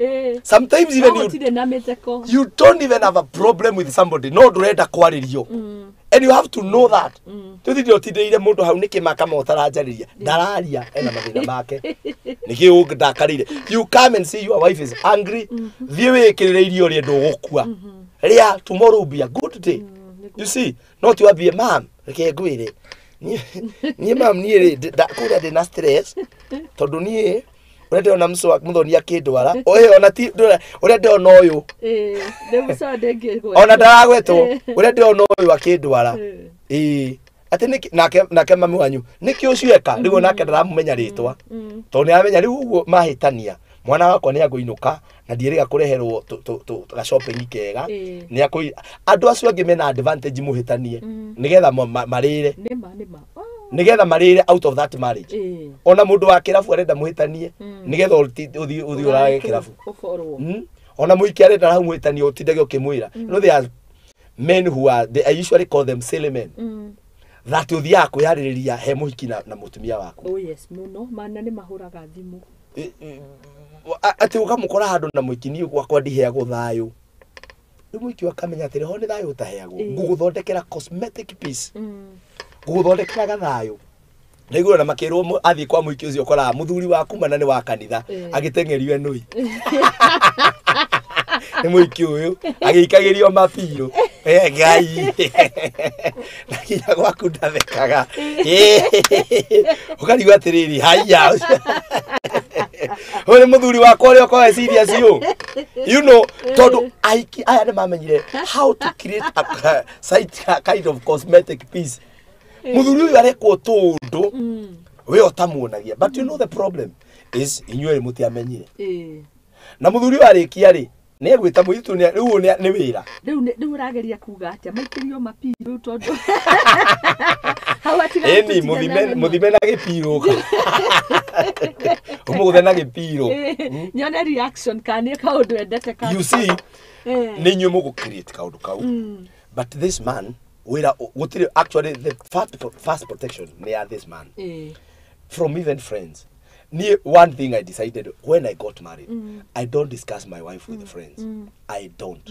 Sometimes even No you gũtirĩ na mĩtheko. You don't even have a problem with somebody, no ndũrenda kwarĩrio, and you have to know that tũthire ũtindĩire mũndũ hau nĩkĩ makama ũtaranjarĩria, ndararia ena mathĩna make, nĩkĩ ndakarĩire. You come and see your wife is angry, thiĩ wĩkĩrĩre irio ũrĩe, ndũgũkua, rĩa, tomorrow will be a good day, you see. No ti wambie, "Mam, reke ngwĩre, niĩ mam, niĩ rĩ kũrĩa ndĩna stress tondũ niĩ ũrĩa ndĩrona mũthoni akĩndwara ũyũ ona ti ũrĩa ndĩrona ũyũ." Rĩu sawa ndĩngĩgwetwo. Ona ndaragwetwo, ũrĩa ndĩrona ũyũ akĩndwara ĩĩ atĩ nĩkĩ nake mami wanyu nĩkĩ ũcio eka rĩu onake ndaramũmenya rĩtwa tondũ nĩ aramenya rĩu ũguo mahĩtania. Mwana wakwa nĩ akũinũka na ndiĩrĩga kũreherwo ga shopping kega. Nĩ akũi andũ acio angĩ mena advantage mũhĩtanie nĩgetha marĩre. Nĩma nĩma. Nĩgetha marĩre out of that marriage. Ona mũndũ wa kĩrabu arenda mũhĩtanie nĩgetha ũthiĩ ũrage kĩrabu. Ona mũiki arenda hau mũhĩtanie ũtindage ũkĩmwĩra. No there are men who are, I usually call them silly men. That ũthiaga kwĩharĩrĩria he mũhiki na mũtumia waku. Oh yes, mũno mana nĩ mahũraga thimũ. Atĩ ũkamũkora handũ na mũhiki niĩ gwakwa ndiheagwo thayũ. Rĩu mũhiki akamenya atĩrĩ ho nĩ thayũ ũtaheagwo. Ngũgũthondekera cosmetic peace. Ngũgũthondekera gathayũ. Ndaigua na makĩrwo athiĩ kwa mũhiki ũcio ũkoraga mũthuri waku mana nĩ wa kanitha agĩteng'erio enũi. Nĩ mũhiki ũyũ agĩikagĩrio mapiro. Ngai. Na nginya gwaku ndathekaga. Ũkarigwo atĩrĩrĩ haiya. Ũyũ nĩ mũthuri wakwa ũrĩa ũkoragwo serious ũyũ. You know, tondũ ahiki aya nĩ mamenyire how to create a kind of cosmetic peace. Mũthuri ũyũ arekwo tũndũ we ũtamuonagia. But you know the problem is inyuĩ mũtiamenyire. Na mũthuri ũyũ arĩkia rĩ nĩ egwĩta mũirĩtu rĩu nĩ wĩra. Rĩu ũrageria kuga atĩa maikĩrio mapirũ tondũ hau atiga. Ĩni mũthime na gĩpirũ. Ũmũgũthe na gĩpirũ. Nyone reaction kana nĩ kaũndũ endete ka. You see nĩ inyuĩ mũgũ create kaũndũ kau. But this man wĩra gũtirĩ actually the first protection nĩ ya this man. From even friends. One thing I decided when I got married, I don't discuss my wife with friends. I don't.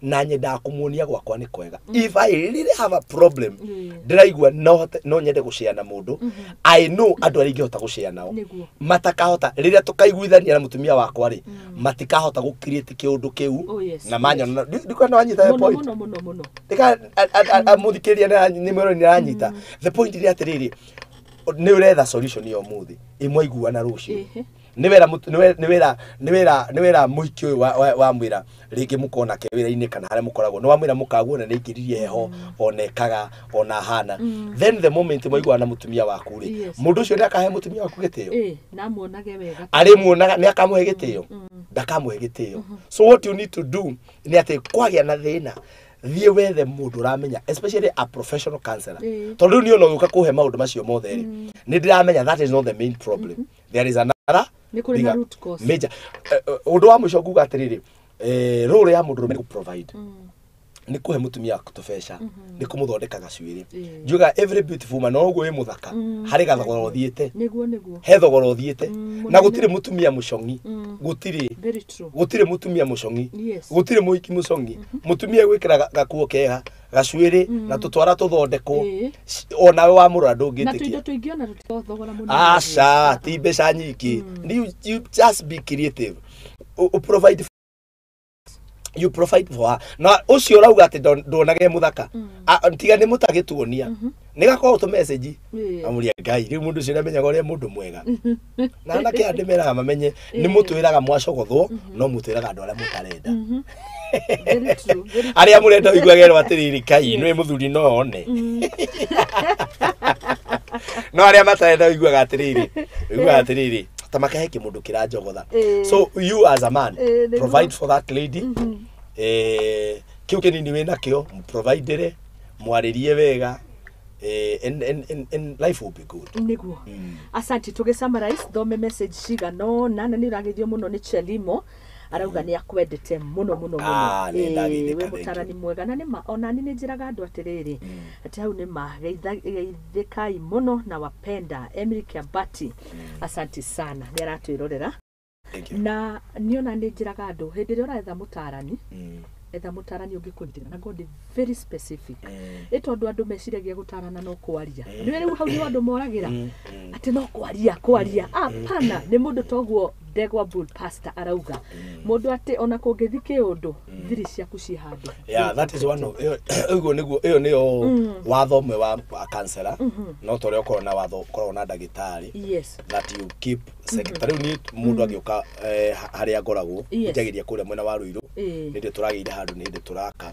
Na nyendaga kũmuonia gwakwa nĩ kwega. If I really have a problem, ndĩraigua no nyende gũshare na mũndũ. I know andũ arĩa ingĩhota gũshare nao. Matakahota rĩrĩa tũkaiguithania na mũtumia wakwa rĩ, matikahota gũ create kĩũndũ kĩu na manyona. Ndikuona wanyita the point. Mũno. Ndika mũthikĩrĩria nĩ mwĩrori nĩ aranyita. The point nĩ atĩrĩrĩ, nĩ ũretha solution ya ũmũthĩ ĩmwaiguana rũciũ. Nĩ wĩra mũhiki ũyũ wa mwĩra rĩngĩ mũkona ke wĩra-inĩ kana harĩa mũkoragwo nĩ wamwĩra mũkaguo na nĩ aingĩririe heho ona ekaga ona hana. Then the moment mwaiguana na mũtumia waku rĩ, mũndũ ũcio nĩ akahe mũtumia waku gĩtĩo. Na muonage wega. Arĩmuonaga nĩ akamũhe gĩtĩo. Ndakamũhe gĩtĩo. So what you need to do nĩ atĩ kwagĩa na thĩna thiĩ wethe mũndũ ũramenya, especially a professional counselor. Tondũ rĩu niĩ ona ũgĩũka kũhe maũndũ macio mothe rĩ, nĩ ndĩramenya that is not the main problem. There is another nĩ kũrĩ na root cause major. Ũndũ wa mũico nguga atĩrĩrĩ, role ya mũndũrũme nĩ provide. Nĩ kũhe mũtumia waku tũbeca, nĩ kũmũthondeka gacuĩrĩ. Njugaga every beautiful woman no ũguo wĩ mũthaka, harĩ gathogora ũthiĩte. Nĩguo. He thogora ũthiĩte. Na gũtirĩ mũtumia mũcong'i. Gũtirĩ. Gũtirĩ mũtumia mũcong'i. Gũtirĩ mũhiki mũcong'i. Mũtumia gwĩkĩra gakuo kega, gacuĩrĩ na tũtwara tũthondekwo. Onawe wamũrora ndũngĩtĩkia. Na tũindo tũingĩona tũthogora mũno. Aca, ti mbeca nyingĩ. You just be creative. Provide. You provide for her. Na ũcio ũrauga atĩ ndonage mũthaka. Tiga nĩ mũtagĩtuonia. Nĩ gakoragwo tũ message. Amũria Ngai, rĩu mũndũ ũcio nĩamenyaga ũrĩa mũndũ mwega. Na anake aya ndĩmeraga mamenye nĩ mũtwĩraga mwacogothwo, no mũtwĩraga andũ arĩa mũtarenda. Arĩa mũrenda ũiguagerwo atĩrĩrĩ Ngai, nĩwe mũthuri no one. No arĩa matarenda ũiguaga atĩrĩrĩ, ta makahe kĩmũndũ kĩranjogotha. So you as a man, provide for that lady. Kĩu kĩnini wĩna kĩo, providere, mwarĩrie wega, and life will be good. Nĩguo. Asante. Tũgĩ summarize thome message cigana ũna na nĩ ũrageithio mũno nĩ Chelimo. Arauga nĩ akwendete mũno mũno mũno. Wĩ mũtarani mwega na nĩma ona niĩ nĩ njĩraga andũ atĩrĩrĩ atĩ hau nĩma geithĩkai mũno na wapenda. Emily Kiambati, asante sana nĩ aratwĩrorera. Na niona nĩ njĩraga andũ hĩndĩ ĩrĩa ũretha mũtarani, etha mũtarani ũngĩkũnyitĩrĩra na God very specific. Ĩ tondũ andũ meciragia gũtarana no kwaria. Nĩ rĩu hau nĩho andũ moragĩra atĩ no kwaria kwaria. Hapana, nĩ mũndũ toguo Ndegwa Bull Pastor arauga mũndũ atĩ ona kũngĩthi kĩũndũ thiri ciaku ciĩ handũ. Yeah, that is one of ũguo nĩguo ĩyo nĩyo watho ũmwe wa counselor. No ta ũrĩa ũkoragwo na watho ũkoragwo na ndagĩtarĩ. Yes. That you keep secretary. Rĩu niĩ mũndũ agĩũka harĩa ngoragwo njagĩria kũrĩa mwena wa Ruiru nĩ tũragĩire handũ nĩ hĩndĩ tũraka.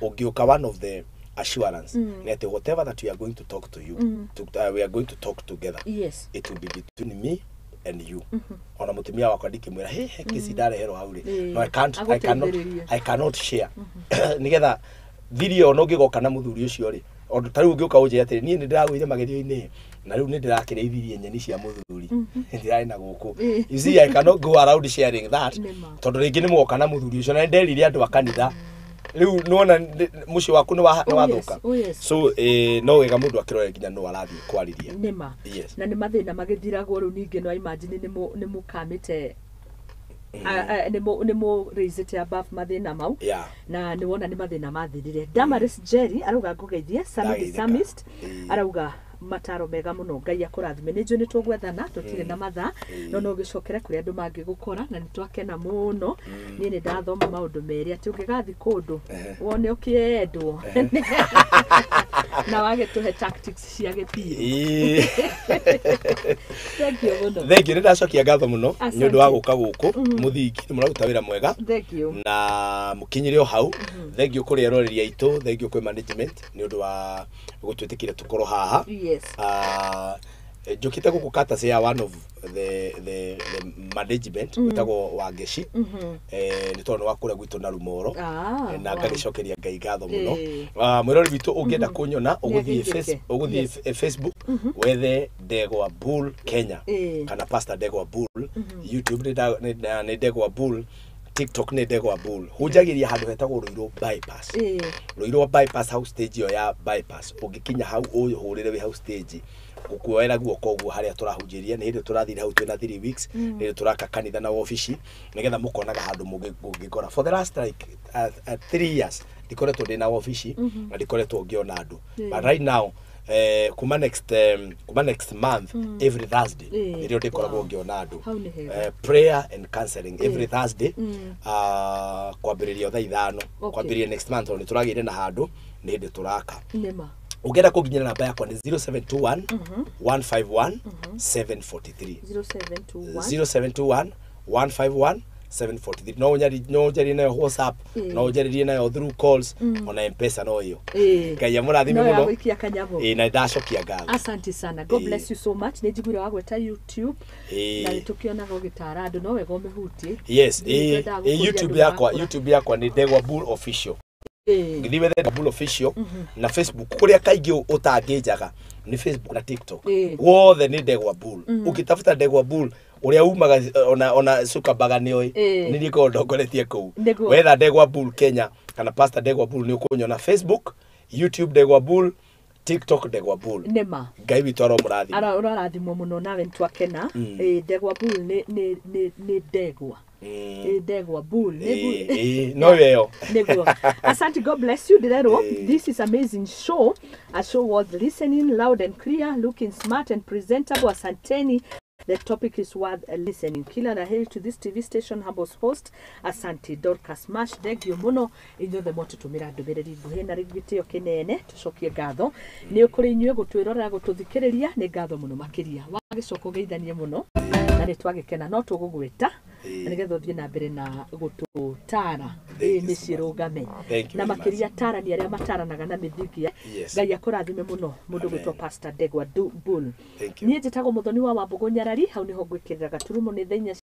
Ũngĩũka one of the assurance nĩ atĩ whatever that we are going to talk to you, we are going to talk together. Yes. It will be between me and you. Ona mutumia wakwa ndikimwira, "He, he kesi ndareherwo hau rĩ." No, I can't, I cannot, Agũteithĩrĩrie. I cannot share, nigetha thiri ĩyo ona ũngĩgoka na mũthuri ũcio rĩ, ũndũ ta rĩu ũngĩũka ũnjĩre atĩrĩ, "Niĩ nĩ ndĩragũire magerio-inĩ na rĩu nĩ ndĩrakĩrĩithirie nyeni cia mũthuri, ndĩrarĩ na gũkũ." You see, I cannot go around sharing that, Nĩma. tondũ rĩngĩ nĩ mwoka na mũthuri ũcio na nĩ nderire andũ a kanitha. Rĩu nĩwona mũciĩ waku nĩ Oh, yes, wathũka. oh, yes. So no wega mũndũ akĩrore nginya no arathiĩ kwarĩria. Nĩma. Yes. Na nĩ mathĩna magĩthiragwo. Rĩu ningĩ no imagine nĩ mũkamĩte, nĩ mũ raisĩte above mathĩna mau. Na nĩ wona nĩ mathĩna mathirire. Damaris Jerry arauga ngũgeithie Sami the Ndageithĩka. Psalmist. Ĩĩ. Arauga mataro mega mũno, Ngai akũrathime. Nĩ njũĩ nĩ tũgwethana, tũtirĩ na mathaa, no no ũgĩcokere kũrĩa andũ mangĩgũkora, na nĩ twakena mũno. Niĩ nĩ ndathoma maũndũ merĩ, atĩ ũngĩgathiĩ kũndũ wone ũkĩendwo na wagĩtũhe tactics cia gĩpiro. Thank you mũno. Thank you, nĩ ndacokia ngatho mũno nĩ ũndũ wa Asante. gũka gũkũ mũthingi. Nĩ mũraruta wĩra mwega Thank you. Na mũkinyire o hau. Thank you kũrĩ eroreri aitũ, thank you kwĩ management nĩ ũndũ wa gũtwĩtĩkĩria tũkorwo haha. Njũkĩte gũkũ courtesy ya one of the management wĩtagwo Wangeci, nĩ tondũ nĩ wa kũrĩa gwitũ na Rumoro. Na ngagĩcokeria Ngai ngatho mũno. Mwĩrori witũ, ũngĩenda kũnyona, ũgũthiĩ Nĩageithĩke. Ũgũthiĩ Facebook, wethe Ndegwa Bull Kenya kana Pastor Ndegwa Bull. YouTube nĩ Ndegwa Bull, TikTok nĩ Ndegwa Bull. Hunjagĩria handũ hetagwo Ruiru Bypass. Ruiru Bypass, hau stage ĩyo ya bypass, ũngĩkinya hau ũhũrĩre wĩ hau stage, ngũkuoera guoko ũguo harĩa tũrahunjĩria. Nĩ hĩndĩ tũrathire hau twĩna 3 weeks, nĩ hĩndĩ tũraka kanitha na wabici nĩgetha mũkonaga handũ mũngĩkora. For the last like 3 years ndikoretwo ndĩ na wabici na ndikoretwo ngĩona andũ, but right now, kuma next month, every Thursday nĩrĩo ndĩkoragwo ngĩona andũ. Hau nĩ hega. Prayer and counseling every Thursday, kwambĩrĩria o thaa 5, kwambĩrĩria next month, tondũ nĩ tũragĩire na handũ, nĩ hĩndĩ tũraka. Nĩma. Ũngĩenda kũnginyĩra, namba yakwa nĩ 0721 151 743. 0721 0721 151 743. No ũnjarie nayo WhatsApp, no ũnjarĩrie nayo through calls, ona M-Pesa no ĩyo. Ngai amũrathime No ya mũno. gũikia kanyamũ. Ĩĩ, na ndacokia ngatho. Asante sana, God bless you so much. Nĩ njiguire wagweta YouTube na nĩ tũkĩonaga ũgĩtara andũ, no wega ũmĩhutie. Yes. Nĩ twendaga gũkũria YouTube andũ yakwa, marakũra. YouTube yakwa nĩ Ndegwa Bull Official. Ngĩthiĩ wethe Ndegwa Bull Official na Facebook. Kũrĩa kaingĩ ũtangĩnjaga nĩ Facebook na TikTok. Wothe nĩ Ndegwa Bull. Ũngĩtafuta Ndegwa Bull, ũrĩa umaga ona Zuckerberg nĩoĩ nĩ niĩ ngoragwo ndongoretie kũu. Nĩguo. Wetha Ndegwa Bull Kenya kana Pastor Ndegwa Bull, nĩ ũkũnyona Facebook, YouTube Ndegwa Bull, TikTok Ndegwa Bull. Nĩma. Ngai witũ aromũrathima. Ũrarathimwo mũno, nawe nĩtwakena. Ndegwa Bull nĩ ndegwa. Ndegwa Bull nĩ bull. Ĩĩ, no ĩyo. Nĩguo. Asante, God bless you. Ndirerwo, this is amazing show, a show worth listening, loud and clear, looking smart and presentable. Asanteni. The topic is worth listening. Kila la heri to this TV station, humble host. Asante Dorcas Mash, thengio mũno inyuothe mwatũtũmĩra ndũmĩrĩri nguhĩ, na rĩu gĩtĩo kĩnene tũcokie ngatho nĩ kũrĩ inyuĩ gũtwĩrorera, gũtũthikĩrĩria. Nĩ ngatho mũno makĩria. Wagĩcoka ũgeithanie mũno na nĩ twagĩkena, no tũgũgwĩta na nĩgetha ũthiĩ na mbere na gũtũtara. Thank you so mĩciĩ much. rũgame. Thank you Na very much. makĩria tarani arĩa mataranaga na mĩthingi ya Ngai akũrathime mũno, mũndũ Amen. gwĩtwo Pastor Ndegwa Bull. Thank you. Niĩ njĩtagwo Mũthoni wa Wambũgũ Nyarari. Hau nĩho ngwĩkĩrĩra gaturumo nĩ thaa 4.